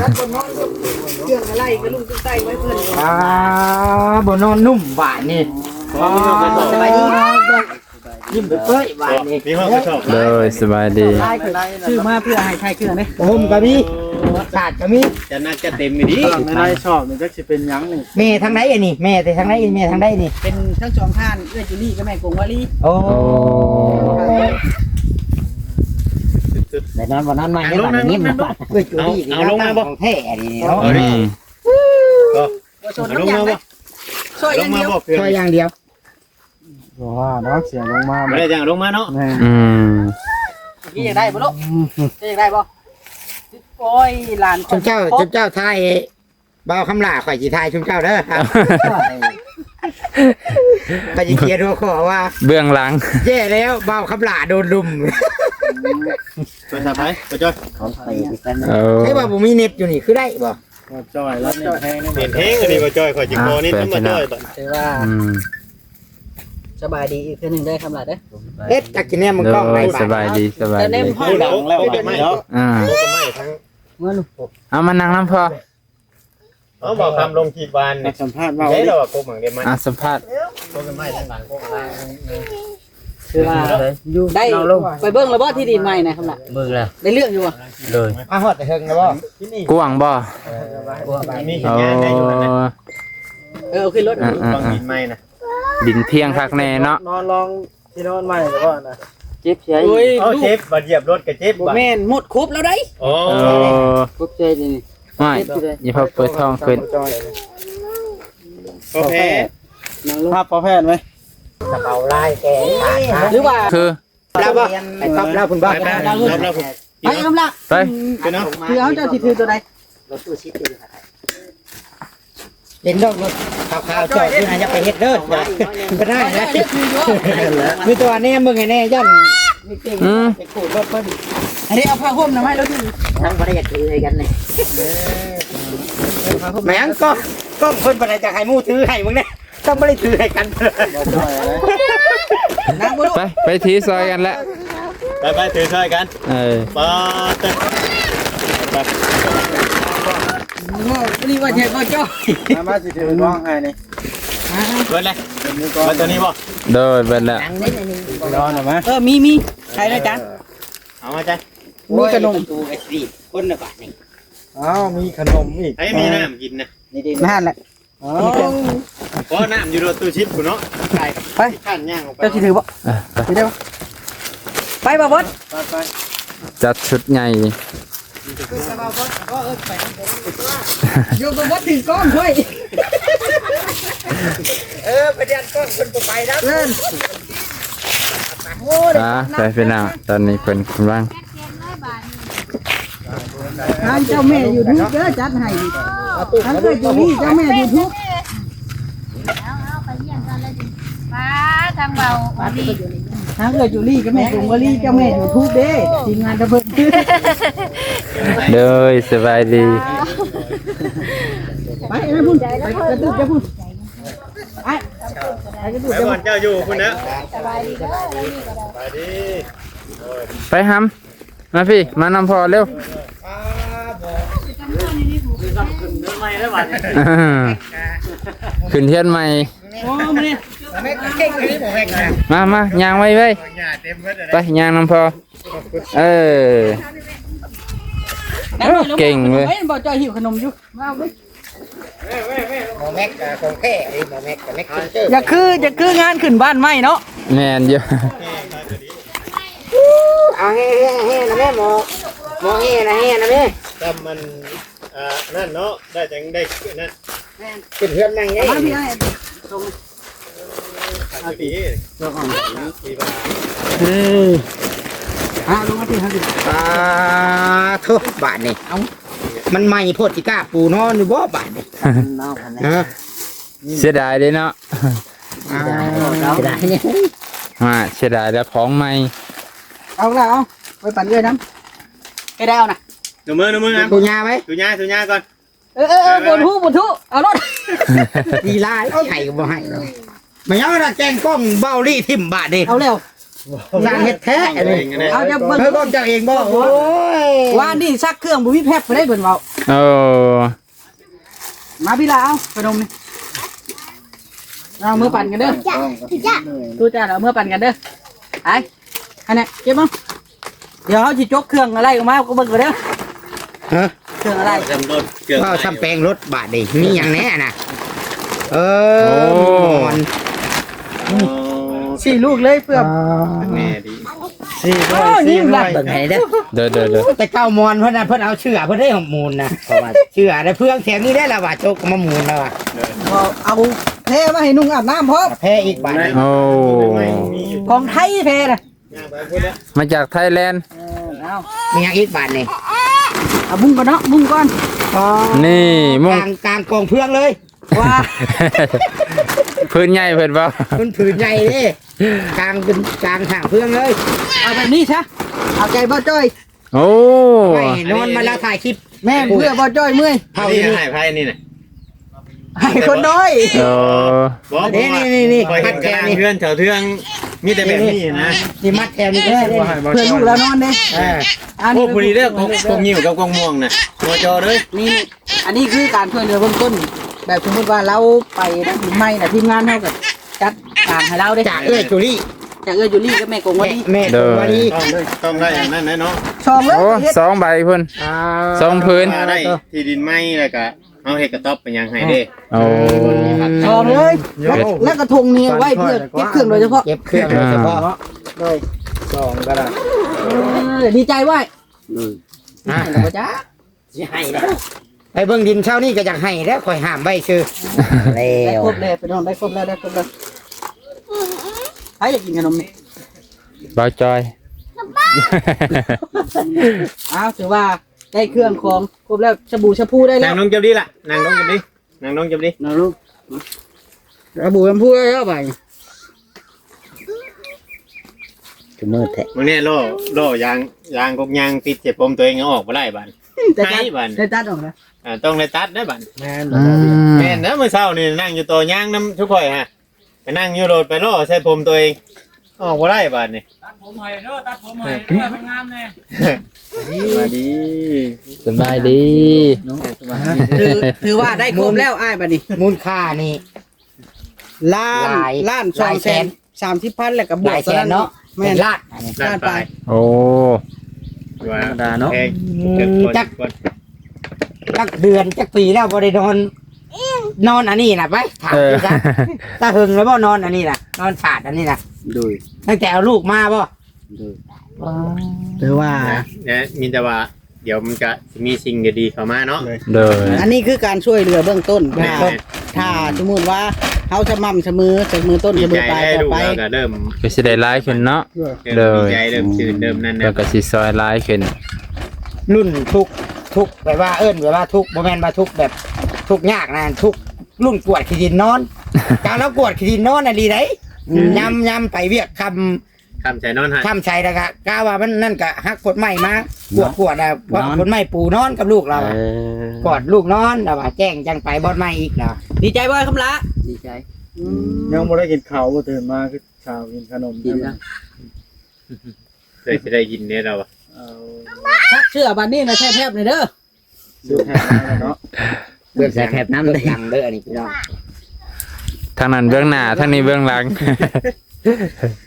ຈັດບໍ່ນອນ ເຄື່ອງອະໄລກະລຸງກະໄຕໄວ້ເພິ່ນ ອ່າ ບໍ່ນອນນຸ້ມບາດນີ້ ສະບາຍດີ ຍິ້ມເປີ້ຍໆບາດນີ້ ມີຮອດກະຊອບ ໂດຍ ສະບາຍດີ ຊື້ມາເພື່ອໃຫ້ໃສ່ເຄື່ອງເດ້ ໂອ້ໂຫ ກໍມີ ສາດກໍມີ ຈັດໜັກຈັດເຕັມອີ່ຫຼີ ໃນຊອບນີ້ຈັກຊິເປັນຫຍັງນີ້ ແມ່ທາງໃດອັນນີ້ ແມ່ແຕ່ທາງໃດ ແມ່ທາງໃດນີ້ ເປັນທັງສອງທ່ານ ເອື້ອຍຈູລີກັບແມ່ກົງວາລີ ໂອ້ ໄດ້ນອນບໍ່ນອນໃໝ່ ເອື້ອຍຈູລີ ເອົາລົງມາບໍ່ ຂອງແທ້ອັນນີ້ເນາະ ອືມ ບໍ່ຊົນນຳຫຍັງເດ້ ຊ່ອຍຢ່າງດຽວ ບໍ່ວ່າດອກ ສຽງລົງມາ ບໍ່ໄດ້ຢ່າງລົງມາເນາະ ແມ່ນ ອືມ ນີ້ຢາກໄດ້ບໍ່ລູກ ຈະຢາກໄດ້ບໍ່ ໂອ້ຍ ຫຼານ ເຈົ້າ ເຈົ້າ ເຈົ້າຖ່າຍ ບ່າວຄຳຫຼ້າ ຂ້ອຍຊິຖ່າຍຊຸມເຈົ້າເດີ ຂ້ອຍຊິຂຽນຫົວຂໍ້ວ່າ ເບື້ອງຫຼັງ ແຍ່ແລ້ວ ບ່າວຄຳຫຼ້າໂດນລຸມ. ໂທລະສັບໃຜ ບໍ່ຈ້ອຍ? ຂອງຂ້ອຍອີກອັນໜຶ່ງ. ເອີ ໃຊ່ວ່າບໍ່ມີເນັດຢູ່ນີ້ ຄືໄດ້ບໍ່? ບໍ່ຈ້ອຍ ລາວເນັ້ນແຮງເດ້ ເນັ້ນແຮງອັນນີ້ບໍ່ຈ້ອຍ ຂ້ອຍຊິຂໍເນັດນຳບໍ່ຈ້ອຍບັດ. ແຕ່ວ່າ ອືມ ສະບາຍດີອີກເທື່ອໜຶ່ງເດີ ຄຳຫຼ້າເດີ. ເຮັດຈັກຊິແນມເບິ່ງກ້ອງໄດ້ ສະບາຍດີ ສະບາຍດີ. ແຕ່ແນມ ໂອ້ຍ ເອົາແລ້ວ ເອົາໄມ້ທັງ ເອົາມານັ່ງນຳພໍ່. ເອົາ ບໍ່ຄຳລົງຄລິບວານ ມາສຳພາດເວົ້າ ໄດ້ແລ້ວວ່າກົກໝາກເດມັນ ອ່າ ສຳພາດ ກົກໄມ້ທາງຫຼັງ ກົກມາ ຄືວ່າ ໄດ້ໄປເບິ່ງແລ້ວບໍ່ ທີ່ດິນໃໝ່ນະ ຄຳຫຼ້າ? ເບິ່ງແລ້ວ ໄດ້ເລື່ອງຢູ່ບໍ່? ໂດຍ ມາຮອດແຕ່ເທິງແລ້ວບໍ່? ກວ້າງບໍ່? ມີສັນຍານໄດ້ຢູ່ຫັ້ນນະ. ເອີ ເອົາຂຶ້ນລົດ ກວ້າງ ດິນໃໝ່ນະ ດິນພຽງຄັກແນ່ເນາະ. ນອນລອງ ທີ່ນອນໃໝ່ແລ້ວບໍ່ນະ? ເຈັບໃຈ ໂອ້ຍ ເອົາ ເຈັບ ບາດຢຽບລົດກໍເຈັບ ບໍ່ແມ່ນ ໝົດຄົບແລ້ວໄດ໋. ອໍ ເອີ ຄົບໃຈນີ້ ໄມ່ ເຈັບຢູ່ເດ້ ຢ່າເອົາເປີດທ້ອງຂຶ້ນ. ພໍ່ແພດ ນັ່ງລົງ ຮັບພໍ່ແພດໄວ້ ກະເປົາລາຍແກ ຫຼືວ່າ ຄື ລາວບໍ່ ໄປກັບລາວພຸ້ນບໍ່? ໄປ ໄປ ລາວ ລາວພຸ້ນ ໄປ ຄຳຫຼ້າ ໄປ ເນາະ ຄືເຮົາເຈົ້າຊິຖືຕົວໃດ? ລົດຕູ້ຊິດຢູ່ ເຫັນດອກລົດຂາວໆຈອດຢູ່ຫັ້ນ ຢ່າໄປເຮັດເດີ ບໍ່ໄດ້ນະ. ມີແຕ່ວ່າແນມເບິ່ງໃຫ້ແນ່ ຢ້ານ ອືມ ໄປຂູດລົດເພິ່ນ. ອັນນີ້ເອົາຜ້າຫົ່ມນຳໃຫ້ລາວຖື ຍັງບໍ່ໄດ້ຢາກຖືໃຫ້ກັນເລີຍ. ແມ່ນກໍ ກໍເພິ່ນບໍ່ໄດ້ຈະໃຫ້ໝູ່ຖືໃຫ້ມຶງເດ້ ຕ້ອງບໍ່ໄດ້ຖືໃຫ້ກັນ. ໄປ ໄປຖືຊ່ອຍກັນແຫຼະ. ໄປ ໄປ ຖືຊ່ອຍກັນ ເອີ ປາດເຕີ ໄປ ໂອ້ ນີ້ວ່າແທ້ບໍ່ຈ້ອຍ ມາ ມາ ຊິຖືກ້ອງໃຫ້ນີ້ ເບິດແລ້ວ ເບິດຕົວນີ້ບໍ່? ໂດຍ ເບິດແລ້ວ ນອນອອກມາ ເອີ ມີ ມີ ໃສ່ແລ້ວຈ້າ ເອົາມາຈ້າ ມີຂະໜົມ ປະຕູກະຊິຄົນລະບາດນີ້ ອ້າວ ມີຂະໜົມອີກ ໃຜມີນ້ຳກິນນະ ນີ້ເດ້ ນັ້ນແຫຼະ. ອໍ ເພາະນ້ຳຢູ່ລົດຕູ້ຊິດພຸ້ນເນາະ ໄປ ໄປ ຂ້ານຍ່າງອອກໄປ ເຈົ້າຊິຖືບໍ່? ເອີ ໄປ ຊິໄດ້ບໍ່? ໄປບໍ່ເບິດ ໄປ ໄປ ຈັດຊຸດໃຫຍ່ ຢູ່ບໍ່ເບິດຖືກ້ອງຂ້ອຍ ເອີ ໄປເດນກ້ອງເພິ່ນບໍ່ໄປນຳ ເອີ ໂອ້ຍ ອ່າ ໄປພີ່ນ້ອງ ຕອນນີ້ເພິ່ນກຳລັງ ທາງເຈົ້າແມ່ຢູທູບເດີ ຈັດໃຫ້ ທາງເອື້ອຍຈູລີ ເຈົ້າແມ່ຢູທູບ ເອົາ ເອົາ ໄປຢ້ຽມກັນເລີຍ ມາທາງເບົາໂອລີ ທາງເອື້ອຍຈູລີກັບແມ່ກົງໂອລີ ເຈົ້າແມ່ຢູທູບເດ້ ທີມງານຕະເພິ່ນ ໂດຍ ສະບາຍດີ ໄປນະພຸ້ນ ໄປກະຕຸກຢູ່ພຸ້ນ ໄປ ໄປກະຕຸກ ໄປບ່ອນເຈົ້າຢູ່ພຸ້ນນະ ສະບາຍດີເດີ ສະບາຍດີ ໄປຫຳ ມາພີ່ ມານຳພໍ່ເລັວ ຂຶ້ນເຮືອນໃໝ່ ໂອ້ ມານີ້ ມາ ມາ ຍ່າງໄວໆ ໄປ ຍ່າງນຳພໍ່ ເອີ ເກັ່ງເວີຍ ບໍ່ຈ່ອຍຫິວຂະໜົມຢູ່ ມາເອົາເວີຍ ໝໍແມັກກະຂອງແທ້ ໝໍແມັກກະແມັກເຊັນເຈີ ຢ່າຄື ຢ່າຄືງານຂຶ້ນບ້ານໃໝ່ເນາະ ແມ່ນຢູ່ ເອົາແຫ່ ແຫ່ ແຫ່ນະແມ່ ໝໍ ໝໍແຫ່ນະ ແຫ່ນະແມ່ ຈຳມັນ ອ່າ ນັ້ນເນາະ ໄດ້ຈັ່ງໄດ້ ນັ້ນ ແມ່ນ ເປັນເຮືອນໃໝ່ເດ້ ເອົາມາພີ່ອ້າຍ ເອົາ ເອີ ເອົາລົງມາພີ່ ປາໂທ້ ບາດນີ້ ເອົ້າ ມັນໃໝ່ໂພດ ຊິກ້າປູນອນຢູ່ບໍ່ບາດນີ້ ເນາະ ເອີ ເສຍດາຍເດ້ເນາະ ອ່າ ເສຍດາຍ ອ່າ ເສຍດາຍແລ້ວຂອງໃໝ່ ເອົາລະ ເອົາ ໄປປັ່ນເອື້ອຍນຳ ເອີ ໄດ້ເອົານະ ໜູມື ໜູມື ນຳປູຍ່າໄວ້ ຕູຍ່າ ຕູຍ່າກ່ອນ ເອີ ເອີ ເອີ ບໍ່ຖືກ ບໍ່ຖືກ ເອົາໂລດ ດີຫຼາຍ ເອົາໃຫ້ກໍບໍ່ໃຫ້ ມາຫຍັງລະ ແກງກ້ອງເບົາລີ້ຖິ້ມບາດນີ້ ເອົາແລ້ວ ສ້າງເຮັດແທ້ ເອົາເຈົ້າເບິ່ງ ເອີ ກ້ອງເຈົ້າເອງບໍ່ ໂອ້ຍ ວານນີ້ຊັກເຄື່ອງບໍ່ມີແຟັບໄປໄດ້ເພິ່ນເວົ້າ ເອີ ມາພີ່ລາ ເອົາຂະໜົມນີ້ ເອົາ ເມືອປັ່ນກັນເດີ ຈ້າ ຕູ້ຈ້າ ເອົາເມືອປັ່ນກັນເດີ ໄປ ອັນນີ້ເກັບເອົາ ດຽວເຮົາຊິຈົກເຄື່ອງອາໄລອອກມາ ກໍເບິ່ງກັນເດີ ຮະ ເຄື່ອງອາໄລ ເວົ້າຊ່ຳແປງລົດບາດນີ້ ມີຫຍັງແດ່ນະ ເອີ ໂອ້ ໝອນ ສີ່ລູກເລີຍ ເພື່ອ ອ່າ ແມ່ດີ ສີ່ ໂອ້ຍ ສີ່ ເບິ່ງໃຫ້ເດີ ໂດຍ ໂດຍ ໂດຍ ແຕ່ເກົ່າໝອນເພິ່ນນະ ເພິ່ນເອົາເສື້ອເພິ່ນໄດ້ໝູນນະ ເພາະວ່າເສື້ອໄດ້ເພື່ອງແຖມນີ້ແຫຼະ ລະວ່າຈົກມາໝູນລະວ່າ ເອົາແພມາໃຫ້ນຸ່ງອາບນ້ຳພ້ອມ ແພອີກບາດນີ້ ໂອ້ ຂອງໄທແພນະ ມາຈາກໄທແລນ ເອີ ເອົາ ມີຫຍັງອີກບາດນີ້ ເອົາບຸ້ງກ່ອນເນາະ ບຸ້ງກ່ອນ ອໍ ນີ້ມຸ້ງ ກາງ ກາງກອງເຟືອງເລີຍ ວ່າ ພື້ນໃຫຍ່ເພິ່ນບໍ່? ມັນຜືນໃຫຍ່ເດ້ ກາງເປັນ ກາງຫ້າງເຟືອງເລີຍ ເອົາແບບນີ້ຊະ ເອົາໃຈບໍ່ຈ້ອຍ. ໂອ້ ໄວ້ນອນມາລາຖ່າຍຄລິບ ແມ່ນ ເພື່ອບໍ່ຈ້ອຍເມື່ອຍ ເຂົານີ້ໃຫ້ໃຜນີ້ນະ ໃຫ້ຄົນນ້ອຍ ເອີ ບໍ່ ນີ້ໆໆ ຂ້ອຍເຫັນກະດານເຮືອນແຖວເທື່ອງ ມີແຕ່ແບບນີ້ນະ ນີ້ມັດແຖວນີ້ ເພື່ອລູກລາວນອນເດ້ ເອີ ອັນ ໂອ້ ຜູ້ນີ້ເດີ ກົກ ກົກງິ້ວກັບກົກມ່ວງນະ ບໍ່ຈໍເດີ ນີ້ ອັນນີ້ຄືການຊ່ວຍເຫຼືອເບື້ອງຕົ້ນ ແບບສົມມຸດວ່າລາວໄປນຳປີໃໝ່ນະ ທີມງານເຮົາກໍຈັດການໃຫ້ລາວເດ້ ຈາກເອື້ອຍຈູລີ ຈາກເອື້ອຍຈູລີກັບແມ່ກົງວາລີ ແມ່ ແມ່ກົງວາລີ ຕ້ອງໄດ້ ຕ້ອງໄດ້ອັນນັ້ນແຫຼະເນາະ ສອງເລີຍ ໂອ້ ເຮັດ ສອງໃບພຸ້ນ ອ່າ ສອງຜືນ ວ່າໄດ້ທີ່ດິນໃໝ່ ແລ້ວກະເຮົາເຮັດກະຕ໊ອບເປັນຫຍັງໃຫ້ເດ້ ໂອ້ ສອງເລີຍ ແລ້ວ ແລ້ວກະຖົງນີ້ເອົາໄວ້ເພື່ອເກັບເຄື່ອງໂດຍສະເພາະ ເກັບເຄື່ອງໂດຍສະເພາະເນາະ ໂດຍ ສອງກໍໄດ້ ເອີ ດີໃຈໄວ້ ອືມ ອ່າ ແລ້ວບໍ່ຈັກ ຊິໃຫ້ແລ້ວ ໄປເບິ່ງດິນເຊົ້ານີ້ກໍຢາກໃຫ້ແລ້ວ ຂ້ອຍຫ້າມໄວ້ຊື່ ແລ້ວ ໄດ້ຄົບແລ້ວ ພີ່ນ້ອງ ໄດ້ຄົບແລ້ວ ໄດ້ຄົບແລ້ວ ໃຜຢາກກິນຂະໜົມນີ້ ບ່າວຈອຍ ອ້າວ ຖືວ່າໄດ້ເຄື່ອງຂອງຄົບແລ້ວ ສະບູສະພູໄດ້ແລ້ວ ນັ່ງລົງຈັບດີລະ ນັ່ງລົງຈັບດີ ນັ່ງລົງ ນັ່ງລົງ ສະບູສະພູໄດ້ແລ້ວບາດນີ້ ຄືມືແທ້ ມື້ນີ້ລໍ້ ລໍ້ຢາງ ຢາງກົກຍາງຕິດໃສ່ຜົມຕົວເອງ ຍັງອອກບໍ່ໄດ້ບາດ ໄດ້ຕັດ ໄດ້ຕັດອອກນະ ອ່າ ຕ້ອງໄດ້ຕັດເດ້ບາດ ແມ່ນ ອືມ ແມ່ນນະ ມື້ເຊົ້ານີ້ນັ່ງຢູ່ຕໍ່ຍາງນຳຊຸມຂ້ອຍຫັ້ນ ໄປນັ່ງຢູ່ໂລດ ໄປລໍ້ໃສ່ຜົມຕົວເອງ ອອກບໍ່ໄດ້ບາດນີ້ ຕັດຜົມໃຫ້ເດີ ຕັດຜົມໃຫ້ເດີ ໃຫ້ມັນງາມແດ່ ສະບາຍດີ ສະບາຍດີ ຖື ຖືວ່າໄດ້ຄົບແລ້ວອ້າຍບາດນີ້ ມູນຄ່ານີ້ ລ້ານ ລ້ານສອງແສນ ສາມສິບພັນ ແລ້ວກໍບວກ ຫຼາຍແສນເນາະ ແມ່ນ ເປັນລ້ານ ລ້ານປາຍ ໂອ້ ວ່າ ທຳມະດາເນາະ ແພງ ອືມ ຈັກ ຈັກເດືອນຈັກປີແລ້ວບໍ່ໄດ້ນອນ ນອນອັນນີ້ນະ ໄປ ຖາມ ເອີ ຄືກັນ ຕາເຫິງແລ້ວບໍ່ນອນອັນນີ້ນະ ນອນຟາດອັນນີ້ນະ ໂດຍ ຕັ້ງແຕ່ເອົາລູກມາບໍ່? ໂດຍ ຖືວ່າ ແລະ ມີແຕ່ວ່າ ດຽວມັນກະຊິມີສິ່ງດີໆເຂົ້າມາເນາະ ໂດຍ ອັນນີ້ຄືການຊ່ວຍເຫຼືອເບື້ອງຕົ້ນ ແມ່ນ ຖ້າ ຖ້າສົມມຸດວ່າເຮົາສະໝ່ຳສະເໝີ ສະເໝີຕົ້ນສະເໝີປາຍຕໍ່ໄປ ກະເລີ່ມ ກະຊິໄດ້ຫຼາຍຂຶ້ນເນາະ ໂດຍ ດີໃຈ ເລີ່ມຊື່ນ ເລີ່ມນັ້ນ ເພິ່ນກະຊິຊ່ອຍຫຼາຍຂຶ້ນ ລຸ້ນທຸກ ທຸກ ແບບວ່າເອີ້ນແບບວ່າທຸກ ບໍ່ແມ່ນວ່າທຸກແບບທຸກຍາກນະ ທຸກລຸ້ນກວາດຂີ້ດິນນອນ ການລາວກວາດຂີ້ດິນນອນນະ ດີໃດ ອືມ ຍາມ ຍາມໄປວຽກຄ່ຳ ຄ່ຳໃສນອນໃຫ້ ຄ່ຳໃສແລ້ວກະ ກະວ່າມັນນັ້ນກະຮັກກົດໄມ້ມາ ກວດ ກວດ ອາ ກົດໄມ້ປູນອນກັບລູກລາວ ເອີ ກອດລູກນອນ ລາວວ່າແຈ້ງຈັ່ງໄປບ່ອນໃໝ່ອີກລາວ ດີໃຈບໍ່ຄຳຫຼ້າ? ດີໃຈ ອືມ ຍັງບໍ່ໄດ້ກິນເຂົ້າບໍ່ ຕື່ນມາຄືສາວກິນຂະໜົມ ກິນແລ້ວ ເຄີຍຊິໄດ້ກິນເດ້ລາວວ່າ ເອົາ ຊັກເສື້ອບາດນີ້ນະ ແທບໆນີ້ເດີ. ເນາະ ເບິ່ງໃສ່ແຄບນ້ຳເດີ ເບິ່ງຫຼັງເດີ ອັນນີ້ພີ່ນ້ອງ ທາງນັ້ນເບື້ອງໜ້າ ທາງນີ້ເບື້ອງຫຼັງ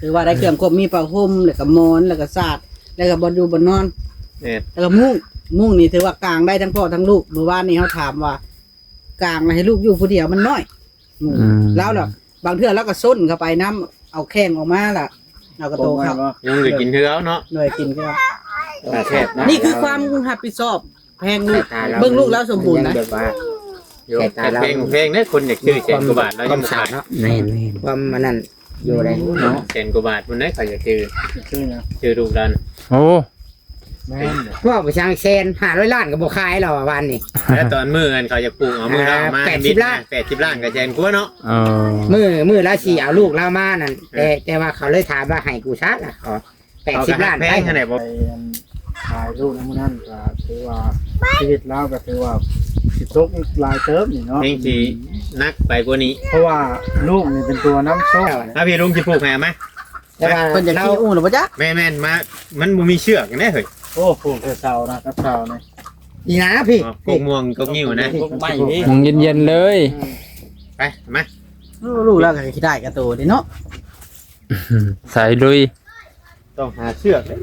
ຖືວ່າໄດ້ເຄື່ອງຄົບ ມີຜ້າຫົ່ມ ແລ້ວກໍໝອນ ແລ້ວກໍສາດ ແລ້ວກໍບ່ອນຢູ່ບ່ອນນອນ ແມ່ນ ແລ້ວກໍມຸ້ງ ມຸ້ງນີ້ຖືວ່າກາງໄດ້ທັງພໍ່ທັງລູກ ມື້ວານນີ້ເຮົາຖາມວ່າ ກາງແລ້ວໃຫ້ລູກຢູ່ຜູ້ດຽວມັນນ້ອຍ ອືມ ລາວລະ ບາງເທື່ອລາວກໍຊົນເຂົ້າໄປນຳ ເອົາແຂ້ງອອກມາລະ ເອົາກະໂຕເຂົ້າ ຍັງໄດ້ກິນຄືເກົ່າເນາະ ໂດຍ ກິນຄືເກົ່າ ຕາແຊບນະ ນີ້ຄືຄວາມຮັບຜິດຊອບແພງລູກ ເບິ່ງລູກລາວສົມບູນນະ ແບບວ່າ ໂຍ ແພງ ແພງເດ້ ຄົນຢາກຊື້ແສນກວ່າບາດ ລາວຍັງບໍ່ຂາຍເນາະ ແມ່ນໆ ຄວາມອັນນັ້ນຢູ່ໃດເນາະ ແສນກວ່າບາດພຸ້ນເດ້ ຂ້ອຍຢາກຊື້ ຊື້ຫຍັງ ຊື້ລູກລາວ ໂອ້ ແມ່ນ ເວົ້າໄປຊ່າງແສນ ຫ້າຮ້ອຍລ້ານກໍບໍ່ຂາຍແລ້ວວ່າວານນີ້ ແລ້ວຕອນມື້ນັ້ນເຂົາຢາກປູກເອົາ ມື້ລາວມາແປດສິບລ້ານ ແປດສິບລ້ານກໍແສນກວ່າເນາະ ເອີ ມື້ ມື້ລາວຊິເອົາລູກລາວມານັ້ນ ແຕ່ ແຕ່ວ່າເຂົາເລີຍຖາມວ່າໃຫ້ກູຊະລະ ຂໍແປດສິບລ້ານ ເອົາກໍຮັກແພງ ໄປ ຫັ້ນແຫຼະ ໄປອັນຂາຍລູກໃນມື້ນັ້ນກໍຖືວ່າ ຊີວິດລາວກໍຖືວ່າຊິຕົກຫຼາຍເຕີບນີ້ເນາະ ແຮງຊິໜັກໄປກວ່ານີ້ ເພາະວ່າລູກນີ້ເປັນຕົວນຳໂຊກ ອ່າ ພີ່ລຸງຊິຜູກໃຫ້ເອົາມາ ແຕ່ວ່າເພິ່ນຢາກຂີ່ອູ້ນະບໍ່ຈັກ ແມ່ນໆ ມາ ມັນບໍ່ມີເຊືອກແນວເຮີ້ຍ ໂອ້ ຜູກແຕ່ເສົານະ ກັບເສົານີ້ ນີ້ນະພີ່ ກົກມ່ວງກົກງິ້ວນະ ກົກໄມ້ນີ້ ມ່ວງເຢັນໆເລີຍ ໄປ ມາ ໂອ້ ລູກລາວກໍຂີ້ດ້າຍກະໂຕເດ້ເນາະ ສາຍລຸຍ ຕ້ອງຫາເຊືອກເດ້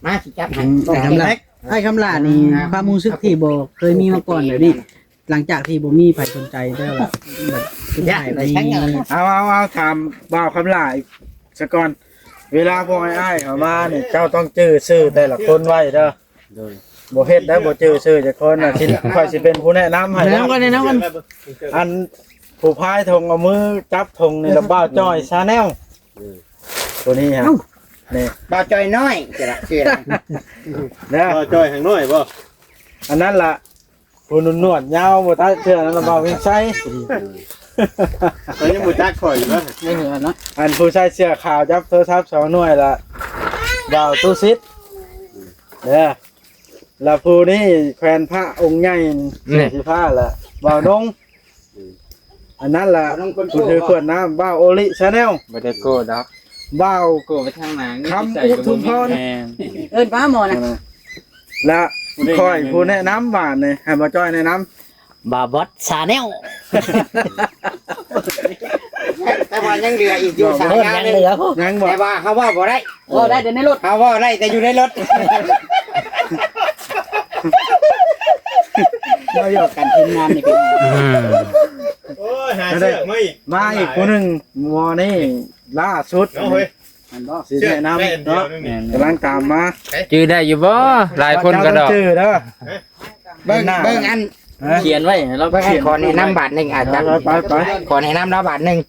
ມາຊິຈັບໃຫ້ ອືມ ອ້າຍຄຳຫຼ້ານີ້ ຄວາມຮູ້ສຶກທີ່ບໍ່ເຄີຍມີມາກ່ອນແບບນີ້ ຫຼັງຈາກທີ່ບໍ່ມີໃຜສົນໃຈແລ້ວລະ ສຸດທ້າຍນີ້ ເອົາ ເອົາ ເອົາ ຖາມບ່າວຄຳຫຼ້າອີກສະກ່ອນ ເວລາພວກອ້າຍໆເຂົ້າມານີ້ ເຈົ້າຕ້ອງຈື່ຊື່ແຕ່ລະຄົນໄວ້ເດີ ໂດຍ ບໍ່ເຮັດໄດ້ບໍ່ຈື່ຊື່ຈັກຄົນນະ ຊິ ຂ້ອຍຊິເປັນຜູ້ແນະນຳໃຫ້ ແນະນຳກັນ ແນະນຳກັນ ອັນຜູ້ພາຍຖົງເອົາມືຈັບຖົງນີ້ລະ ບ່າວຈ້ອຍຊາແນລ ໂຕນີ້ຮະ ເອົ້າ ນີ້ ບ່າວຈ້ອຍນ້ອຍ ຊື່ລະ ຊື່ລະ ເດີ ບ່າວຈ້ອຍຫາງນ້ອຍບໍ່ ອັນນັ້ນລະ ຜູ້ໜວດຍາວບໍ່ຕັດເທື່ອນັ້ນລະ ບ່າວວິນໄຊ. ຂ້ອຍຍັງບໍ່ຈັກຂ້ອຍຢູ່ເນາະ. ຍັງເຫັນເນາະ. ອັນຜູ້ໃສ່ເສື້ອຂາວຈັບໂທລະສັບສອງໜ່ວຍລະ ບ່າວຕຸສິດເດີ. ລະຜູ້ນີ້ແຂວນພະອົງໃຫຍ່ ນີ້ ເສື້ອສີຟ້າລະ ບ່າວນົງ. ອັນນັ້ນລະ ບ່າວນົງຄົນໂກ້ ຜູ້ຖືຂວດນ້ຳ ບ່າວໂອລິ Channel ບໍ່ໄດ້ໂກ້ດອກ. ບ່າວ ໂກ້ໄປທາງໜ້າ ຄຳອຸທຸມພອນ ແມ່ນ ເອີ້ນປ້າໝໍນະ. ລະຂ້ອຍຜູ້ແນະນຳບາດນີ້ ໃຫ້ບ່າວຈ້ອຍແນະນຳ ບ່າວບອດ Channel. ແຕ່ວ່າຍັງເຫຼືອອີກຢູ່ສາມຢ່າງໜຶ່ງ ຍັງບໍ່ ແຕ່ວ່າເຮົາເວົ້າບໍ່ໄດ້. ເວົ້າໄດ້ແຕ່ໃນລົດ ເຮົາເວົ້າໄດ້ແຕ່ຢູ່ໃນລົດ. ເວົ້າຫຍອກກັນທີມງານນີ້ເປັນ ອືມ ໂອ້ຍ ຫາເສື້ອມາອີກ ມາອີກຜູ້ໜຶ່ງ ໝໍນີ້ລ່າສຸດເນາະເຮີ້ຍ. ແມ່ນບໍ່? ຊິແນະນຳເນາະ ແມ່ນ ກຳລັງຕາມມາ. ຈື່ໄດ້ຢູ່ບໍ່? ຫຼາຍຄົນກະດອກ ເຈົ້າຕ້ອງຈື່ເດີ. ເບິ່ງ ເບິ່ງອັນ ຮະ? ຂຽນໄວ້ ເບິ່ງອັນ ຂຽນ ຂໍແນະນຳບາດໜຶ່ງ ອາຈານ ໄປ ໄປ ໄປ ຂໍແນະນຳລາວບາດໜຶ່ງ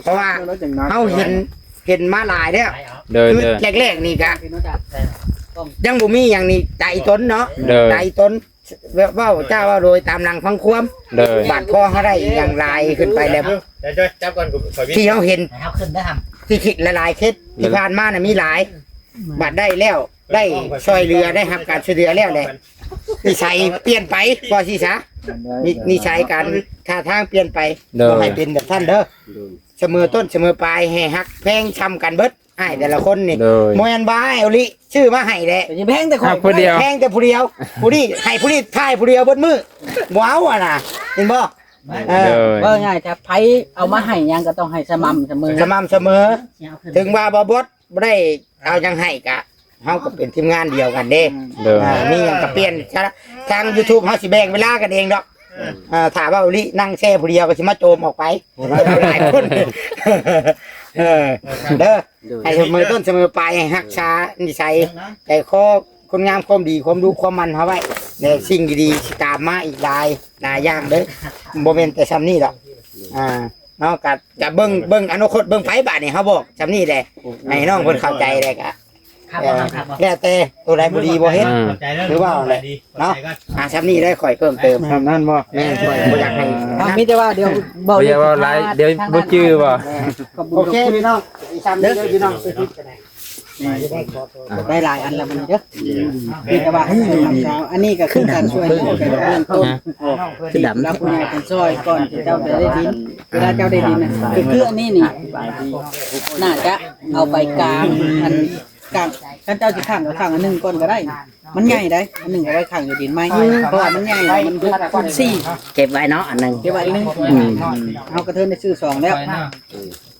ເພາະວ່າເຮົາເຫັນ ເຫັນມາຫຼາຍແລ້ວ. ໂດຍ ຄື ໂດຍ ແລກໆນີ້ກະຍັງບໍ່ມີຫຍັງນີ້ ໃຈຕົນເນາະ ໂດຍ ໃຈຕົນ ເວົ້າ ເວົ້າຈ້າເວົ້າໂດຍຕາມຫຼັງຟັງຄວາມ ໂດຍ ບາດພໍເຮົາໄດ້ອີ່ຫຍັງຫຼາຍຂຶ້ນໄປແລ້ວ ຈັບກ່ອນ ຂ້ອຍມີ ທີ່ເຮົາເຫັນ ໃຫ້ເຮົາຂຶ້ນໄດ້ຫຳ ທີ່ຄິດຫຼາຍໆເຂດທີ່ ໂດຍ ຜ່ານມານະມີຫຼາຍ ບາດໄດ້ແລ້ວ ໄດ້ຊ່ອຍເຫຼືອ ໄດ້ຮັບການຊ່ວຍເຫຼືອແລ້ວແຫຼະ ນິໄສປ່ຽນໄປ ວ່າຊີ້ຊະ ນິ ນິໄສການທ່າທາງປ່ຽນໄປ ໂດຍ ບໍ່ໃຫ້ເປັນແບບນັ້ນເດີ ໂດຍ ສະເໝີຕົ້ນສະເໝີປາຍ ໃຫ້ຮັກແພງຊ່ຳກັນເບິດ ອ້າຍແຕ່ລະຄົນນີ້ ໂດຍ ບໍ່ແມ່ນວ່າອ້າຍໂອລິຊື້ມາໃຫ້ແຫຼະ ແພງແຕ່ຜູ້ດຽວ ແພງແຕ່ຜູ້ດຽວ ຜູ້ນີ້ໃຫ້ຜູ້ນີ້ຖ່າຍຜູ້ດຽວເບິດມື້ ບໍ່ເອົາຫັ້ນນະ ເຫັນບໍ່? ເອີ ໂດຍ ເວົ້າງ່າຍ ຖ້າໃຜເອົາມາໃຫ້ຫຍັງກໍຕ້ອງໃຫ້ສະໝ່ຳສະເໝີ ສະໝ່ຳສະເໝີ ເຖິງວ່າບໍ່ ບໍ່ໄດ້ເອົາຫຍັງໃຫ້ກະ ເຮົາກໍເປັນທີມງານດຽວກັນເດ້ ໂດຍ ອ່າ ມີຫຍັງກໍປ່ຽນ ທາງ YouTube ເຮົາຊິແບ່ງເວລາກັນເອງດອກ ອ່າ ຖ້າວ່າອີ່ຫຼີນັ່ງແຊ່ຜູ້ດຽວກໍຊິມາໂຈມອອກໄປ ຫຼາຍຄົນ ເອີ ເດີ ໂດຍ ໃຫ້ສະເໝີຕົ້ນສະເໝີປາຍ ໃຫ້ຮັກສານິໄສໃຈຄໍ ຄຸນງາມຄວາມດີ ຄວາມດຸຄວາມໝັ່ນເຮົາໄວ້ ແລະ ສິ່ງດີໆຊິຕາມມາອີກຫຼາຍ ຫຼາຍຢ່າງເດີ ບໍ່ແມ່ນແຕ່ຊ່ຳນີ້ດອກ ອ່າ ເນາະ ກະ ກະເບິ່ງ ເບິ່ງອະນາຄົດ ເບິ່ງໄປບາດນີ້ ເຮົາບອກຊ່ຳນີ້ແຫຼະ ໃຫ້ນ້ອງເພິ່ນເຂົ້າໃຈແຫຼະ ກະ ເອີ ແລ້ວແຕ່ ໂຕໃດບໍ່ດີບໍ່ເຮັດ ອືມ ຄືວ່າແຫຼະເນາະ ອ່າ ຊ່ຳນີ້ໄດ້ ຂ້ອຍເພີ່ມເຕີມ ຊ່ຳນັ້ນບໍ່? ແມ່ນ ຂ້ອຍບໍ່ຢາກໃຫ້ ອ່າ ມີແຕ່ວ່າດຽວເວົ້າ ບໍ່ຢາກເວົ້າຫຼາຍ ດຽວບໍ່ຈື່ບໍ່? ໂອເຄພີ່ນ້ອງ ຊ່ຳນີ້ເດີພີ່ນ້ອງ ໄດ້ຫຼາຍອັນແລ້ວມື້ນີ້ເດີ ມີແຕ່ວ່າໃຫ້ຊ່ຳເຊົ້າ ອັນນີ້ກໍຄືການຊ່ວຍເຫຼືອເບື້ອງຕົ້ນ ຄືດຳ ແລ້ວຜູ້ໃຫຍ່ເພິ່ນຊ່ອຍກ່ອນທີ່ເຈົ້າຈະໄດ້ດິນ ເວລາເຈົ້າໄດ້ດິນນະ ຄື ຄືອັນນີ້ນີ້ ໜ້າຈະເອົາໄປກາງ ອັນກາງ ຄັນເຈົ້າຊິຂ້າງກໍຂ້າງອັນໜຶ່ງກ່ອນກໍໄດ້ ມັນໃຫຍ່ໄດ໋ ອັນໜຶ່ງເອົາໄວ້ຂ້າງຢູ່ດິນໃໝ່ ເພາະວ່າມັນໃຫຍ່ ມັນຫົກຄູນສີ່ ເກັບໄວ້ເນາະ ອັນໜຶ່ງ ເກັບໄວ້ອັນໜຶ່ງ ອືມ ເຮົາກໍເທີນໄດ້ຊື້ສອງແລ້ວ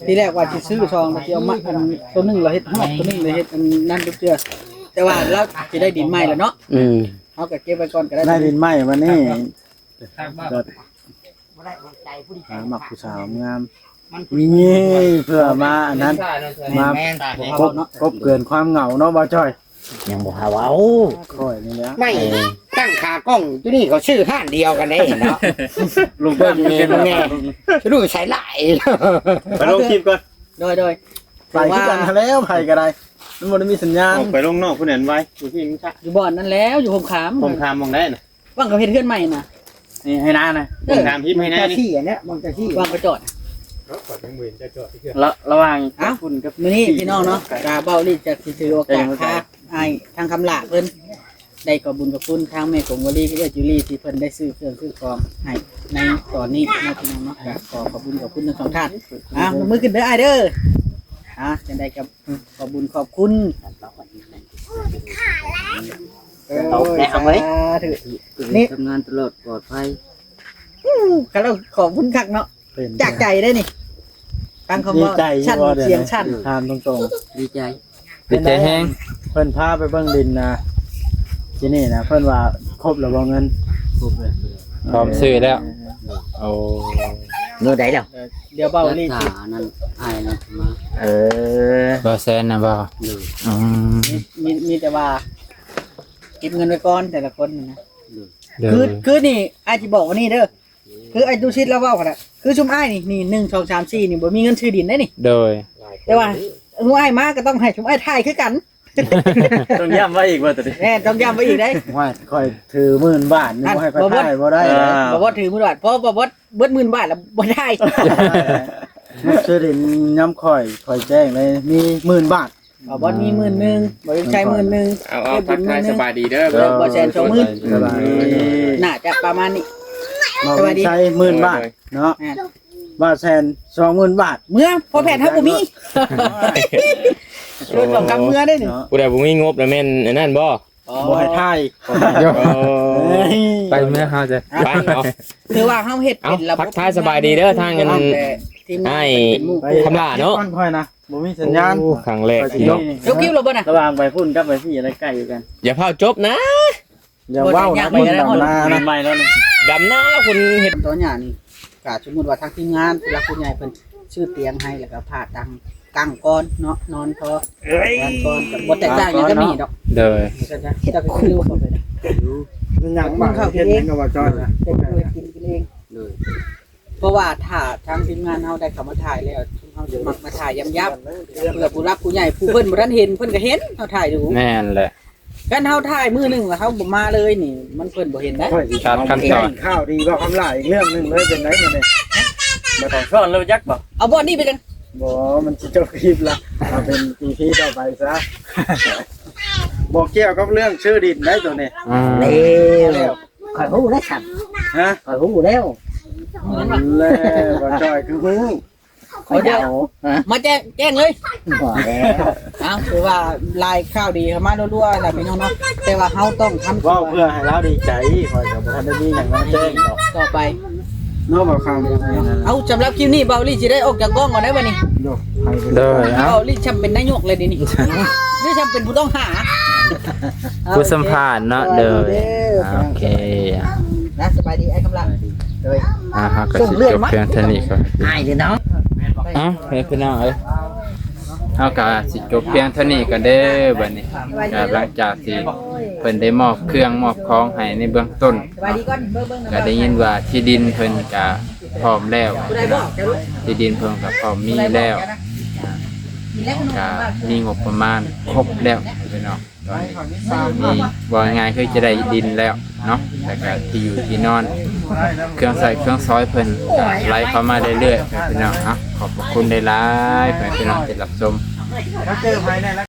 ທີແລກວ່າຊິຊື້ສອງ ແລ້ວຊິເອົາມາ ອັນ ໂຕໜຶ່ງລະເຮັດຮອດ ໂຕໜຶ່ງລະເຮັດອັນນັ້ນເທື່ອ ແຕ່ວ່າລາວຊິໄດ້ດິນໃໝ່ແລ້ວເນາະ ອືມ ເຮົາກໍເກັບໄວ້ກ່ອນກໍໄດ້ ໄດ້ດິນໃໝ່ບັດນີ້ ຫາມັກຜູ້ສາວງາມ ນີ້ ເພື່ອມາອັນນັ້ນ ມາ ແມ່ນ ກົບ ກົບເກີນຄວາມເຫງົາເນາະ ບ່າວຈ້ອຍ ຍັງບໍ່ພາເວົ້າ ຂ້ອຍນີ້ແຫຼະ ໄມ້ ເອີ ຕັ້ງຂາກ້ອງຢູ່ນີ້ ເຂົາຊື້ຮ້ານດຽວກັນເດ້ເນາະ ລຸງເບິ່ງແມ່ນແນ່ ສະດຸດໃສ່ຫຼາຍ ໄປລົງຄລິບກ່ອນ ໂດຍ ໂດຍ ໄປຄືກັນຫັ້ນແຫຼ້ວ ໃຜກໍໄດ້ ມັນບໍ່ໄດ້ມີສັນຍານ ອອກໄປລົງນອກພຸ້ນແຫຼະ ໄວ ຢູ່ພີ້ມັນຊະ ຢູ່ບ່ອນນັ້ນແຫຼ້ວ ຢູ່ໂຮມຄາມ ໂຮມຄາມໝ່ອງໃດນະ? ຫວ່າງເຂົາເຮັດເຮືອນໃໝ່ນະ ນີ້ໃຫ້ນານະ ເອີ ໂຮມຄາມທີ່ໃຫ້ນານີ້ ເຈົ້າທີ່ອັນເນີ້ຍ ໝ່ອງເຈົ້າທີ່ ຫວ່າງເຂົາຈອດ ເຂົາກໍຍັງບໍ່ເຫັນຈະຈອດເທື່ອ ລະ ລະຫວ່າງ ເອົ້າ ພຸ້ນກັບ ມື້ນີ້ພີ່ນ້ອງເນາະ ກະເບົາລີຈະຊິຖືໂອກາດພາອ້າຍທາງຄຳຫຼ້າເພິ່ນ ໄດ້ຂອບບຸນຂອບຄຸນທາງແມ່ກົງວະລີ ເອື້ອຍຈູລີ ທີ່ເພິ່ນໄດ້ຊື້ເຄື່ອງຊື້ຂອງໃຫ້ໃນຕອນນີ້ເນາະ ພີ່ນ້ອງເນາະ ກະຂໍຂອບບຸນຂອບຄຸນທັງສອງທ່ານ ອ່າ ຍົກມືຂຶ້ນເດີອ້າຍເດີ ອ່າ ຈັ່ງໃດກໍ ຂອບບຸນຂອບຄຸນ ເອີ ຕອບແລ້ວເວີຍ ສາທຸ ນີ້ ທຳງານຕະຫຼອດປອດໄພ ຂະເຈົ້າຂອບຄຸນຄັກເນາະ ຈາກໃຈເດ້ນີ້ ຟັງຄຳເວົ້າ ດີໃຈຢູ່ ຊັ້ນ ບໍ່ ສຽງຊັ້ນ ຖາມຕົງໆ ດີໃຈ ດີໃຈແຮງ ເພິ່ນພາໄປເບິ່ງດິນນະ ທີ່ນີ້ນະ ເພິ່ນວ່າຄົບແລ້ວບໍ່ເງິນ? ຄົບແລ້ວ ພ້ອມຊື້ແລ້ວ ເອີ ໂອ້ ມື້ໃດແລ້ວ? ດຽວເບົາລີ ອັນນັ້ນອ້າຍນັ້ນມາ ເອີ ບໍ່ແຊນນະບໍ່? ອືມ ມີ ມີ ມີແຕ່ວ່າເກັບເງິນໄວ້ກ່ອນແຕ່ລະຄົນນະ ຄື ຄືນີ້ອ້າຍຊິບອກວ່ານີ້ເດີ ຄືອ້າຍຕຸສິດລາວເວົ້າຫັ້ນນະ ຄືຊຸມອ້າຍນີ້ ນີ້ ໜຶ່ງ ສອງ ສາມ ສີ່ ນີ້ບໍ່ມີເງິນຊື້ດິນໄດ໋ນີ້ ໂດຍ ແຕ່ວ່າຊຸມອ້າຍມາກໍຕ້ອງໃຫ້ຊຸມອ້າຍຖ່າຍຄືກັນ ຕ້ອງຢ້ຳໄວ້ອີກວ່າຕົວນີ້ ແມ່ນ ຕ້ອງຢ້ຳໄວ້ອີກເດ້. ວ່າຂ້ອຍຖືໝື່ນບາດນີ້ ອັນ ບໍ່ໃຫ້ຂ້ອຍ ບໍ່ ຖ່າຍບໍ່ໄດ້ ເອີ ເດ້. ບໍ່ ບໍ່ຖືໝື່ນບາດ ເພາະວ່າບໍ່ ເບິດໝື່ນບາດແລ້ວບໍ່ຖ່າຍ. ເຊີດິນນຳຂ້ອຍ ຂ້ອຍແຈ້ງເລີຍ ມີໝື່ນບາດ. ບ່າວບອດມີໝື່ນໜຶ່ງ ບ່າວວິນໄຊໝື່ນໜຶ່ງ ເອົາ ເອົາ ທັກທາຍສະບາຍດີເດີ ແລ້ວບ່າວແຊນສອງໝື່ນ ສະບາຍດີ. ໜ້າຈະປະມານນີ້ ບ່າວວິນໄຊໝື່ນບາດເນາະ ແມ່ນ ບ່າວແຊນສອງໝື່ນບາດ. ເມືອ ພໍ່ແພດເຮົາບໍ່ມີ ເດີ ສອງຄຳເມືອເດ້ນີ້. ເນາະ ຜູ້ໃດບໍ່ມີງົບລະແມ່ນອັນນັ້ນບໍ່? ອໍ ບໍ່ໃຫ້ຖ່າຍ ໂອ້ ເອີຍ ໄປເມືອເຮົາເດີ ໄປເນາະ. ຖືວ່າເຮົາເຮັດເປັນລະບົບ ທັກທາຍສະບາຍດີເດີ ທາງອັນ ອ້າຍຄຳຫຼ້າເນາະ ຂ້ອຍນະ ບໍ່ມີສັນຍານ. ໂອ້ ຄັ້ງແລກເນາະ ຈົບຄລິບແລ້ວບໍ່ນະ? ລະຫວ່າງໄປພຸ້ນກັບໄປພີ້ ອັນໃດໃກ້ກວ່າກັນ? ຢ່າຟ້າວຈົບນະ ຢ່າເວົ້ານະ ຄົນດຳນານະ ໃໝ່ແລ້ວນີ້ ດຳນາຄົນເຮັດ ຕອນຫຍ້ານີ້ ຖ້າສົມມຸດວ່າທາງທີມງານຜູ້ຫຼັກຜູ້ໃຫຍ່ເພິ່ນຊື້ຕຽງໃຫ້ ແລ້ວກໍຜ້າຕັ່ງ ກັ້ງກ່ອນເນາະ ນອນພໍ ເອີຍ ນອນກ່ອນ ກໍບໍ່ແຕກຕ່າງຫຍັງກັບນີ້ດອກ. ໂດຍ ເຈົ້າກໍຄືວ່າ ມັນຫຍັງບາດ ເຮັດຫຍັງກໍບໍ່ຈອຍນະ ເຮັດກິນ ກິນເອງ. ໂດຍ ເພາະວ່າຖ້າທາງທີມງານເຮົາໄດ້ເຂົ້າມາຖ່າຍແລ້ວ ເຮົາຈະມັກມາຖ່າຍຢາມໆ ເພື່ອຜູ້ຫຼັກຜູ້ໃຫຍ່ ຜູ້ເພິ່ນບໍ່ທັນເຫັນ ເພິ່ນກໍເຫັນເຮົາຖ່າຍຢູ່. ແມ່ນແຫຼະ ຄັນເຮົາຖ່າຍມື້ໜຶ່ງແລ້ວເຮົາບໍ່ມາເລີຍນີ້ ມັນເພິ່ນບໍ່ເຫັນໄດ໋. ຂາດຂັ້ນຕອນ ຂ່າວດີເວົ້າຄຳຫຼ້າອີກເລື່ອງໜຶ່ງເລີຍ ເປັນໄດ໋ມື້ນີ້ ບໍ່ຕ້ອງສອນແລ້ວຈັກບໍ່? ເອົາບ່ອນນີ້ໄປຈັ່ງ ບໍ່ ມັນຊິຈົບຄລິບລະ ເອົາເປັນອີພີຕໍ່ໄປຊະ. ບໍ່ກ່ຽວກັບເລື່ອງຊື້ດິນໄດ໋ໂຕນີ້. ອືມ ແລ້ວ ຂ້ອຍຮູ້ແລ້ວຊັ້ນ ຮະ ຂ້ອຍຮູ້ແລ້ວ ແລ້ວ ບໍ່ຈ່ອຍຄືຮູ້ ຂ້ອຍເດົາ ຮະ ມາແຈ້ງ ແຈ້ງເລີຍ ບໍ່ແລ້ວ. ເອົາ ຖືວ່າຫຼາຍຂ່າວດີເຂົ້າມາລົວໆ ແລ້ວພີ່ນ້ອງເນາະ ແຕ່ວ່າເຮົາຕ້ອງທຳ ເວົ້າເພື່ອໃຫ້ລາວດີໃຈ ຂ້ອຍກໍບໍ່ທັນໄດ້ມີຫຍັງມາແຈ້ງດອກ ຕໍ່ໄປເນາະ ບ່າວຄຳ. ເອົາ ສຳລັບຄລິບນີ້ ບ່າວລີຊິໄດ້ອອກຈາກກ້ອງກ່ອນໄດ໋ບັດນີ້. ໂດຍ ເອົາ ບ່າວລີຊ່ຳເປັນນາຍົກເລີຍເດນີ້ ຫຼືຊ່ຳເປັນຜູ້ຕ້ອງຫາ ຜູ້ສຳພາດເນາະ. ໂດຍ ໂອເຄ ນະ ສະບາຍດີອ້າຍຄຳລັດ. ໂດຍ ອ່າ ເຮົາກໍຊິຈົບພຽງເທົ່ານີ້ກ່ອນ ອ້າຍເດີເນາະ. ເອົ້າ ເອີ ພີ່ນ້ອງເອີຍ ເຮົາກໍຊິຈົບພຽງເທົ່ານີ້ກ່ອນເດີບັດນີ້. ກໍຫຼັງຈາກທີ່ເພິ່ນໄດ້ມອບເຄື່ອງມອບຂອງໃຫ້ໃນເບື້ອງຕົ້ນ ສະບາຍດີກ່ອນ ເບິ່ງໆ ກໍໄດ້ຍິນວ່າທີ່ດິນເພິ່ນກໍພ້ອມແລ້ວ ທີ່ດິນເພິ່ນກໍພ້ອມມີແລ້ວ ກໍມີງົບປະມານຄົບແລ້ວພີ່ນ້ອງ. ຕອນນີ້ມີ ເວົ້າງ່າຍໆຄືຈະໄດ້ດິນແລ້ວເນາະ ແລ້ວກະທີ່ຢູ່ທີ່ນອນ ເຄື່ອງໃຊ້ເຄື່ອງສອຍເພິ່ນກະໄຫຼເຂົ້າມາເລື້ອຍໆ ພີ່ນ້ອງເນາະ. ຂອບພະຄຸນຫຼາຍໆ ພີ່ນ້ອງທີ່ຮັບຊົມ.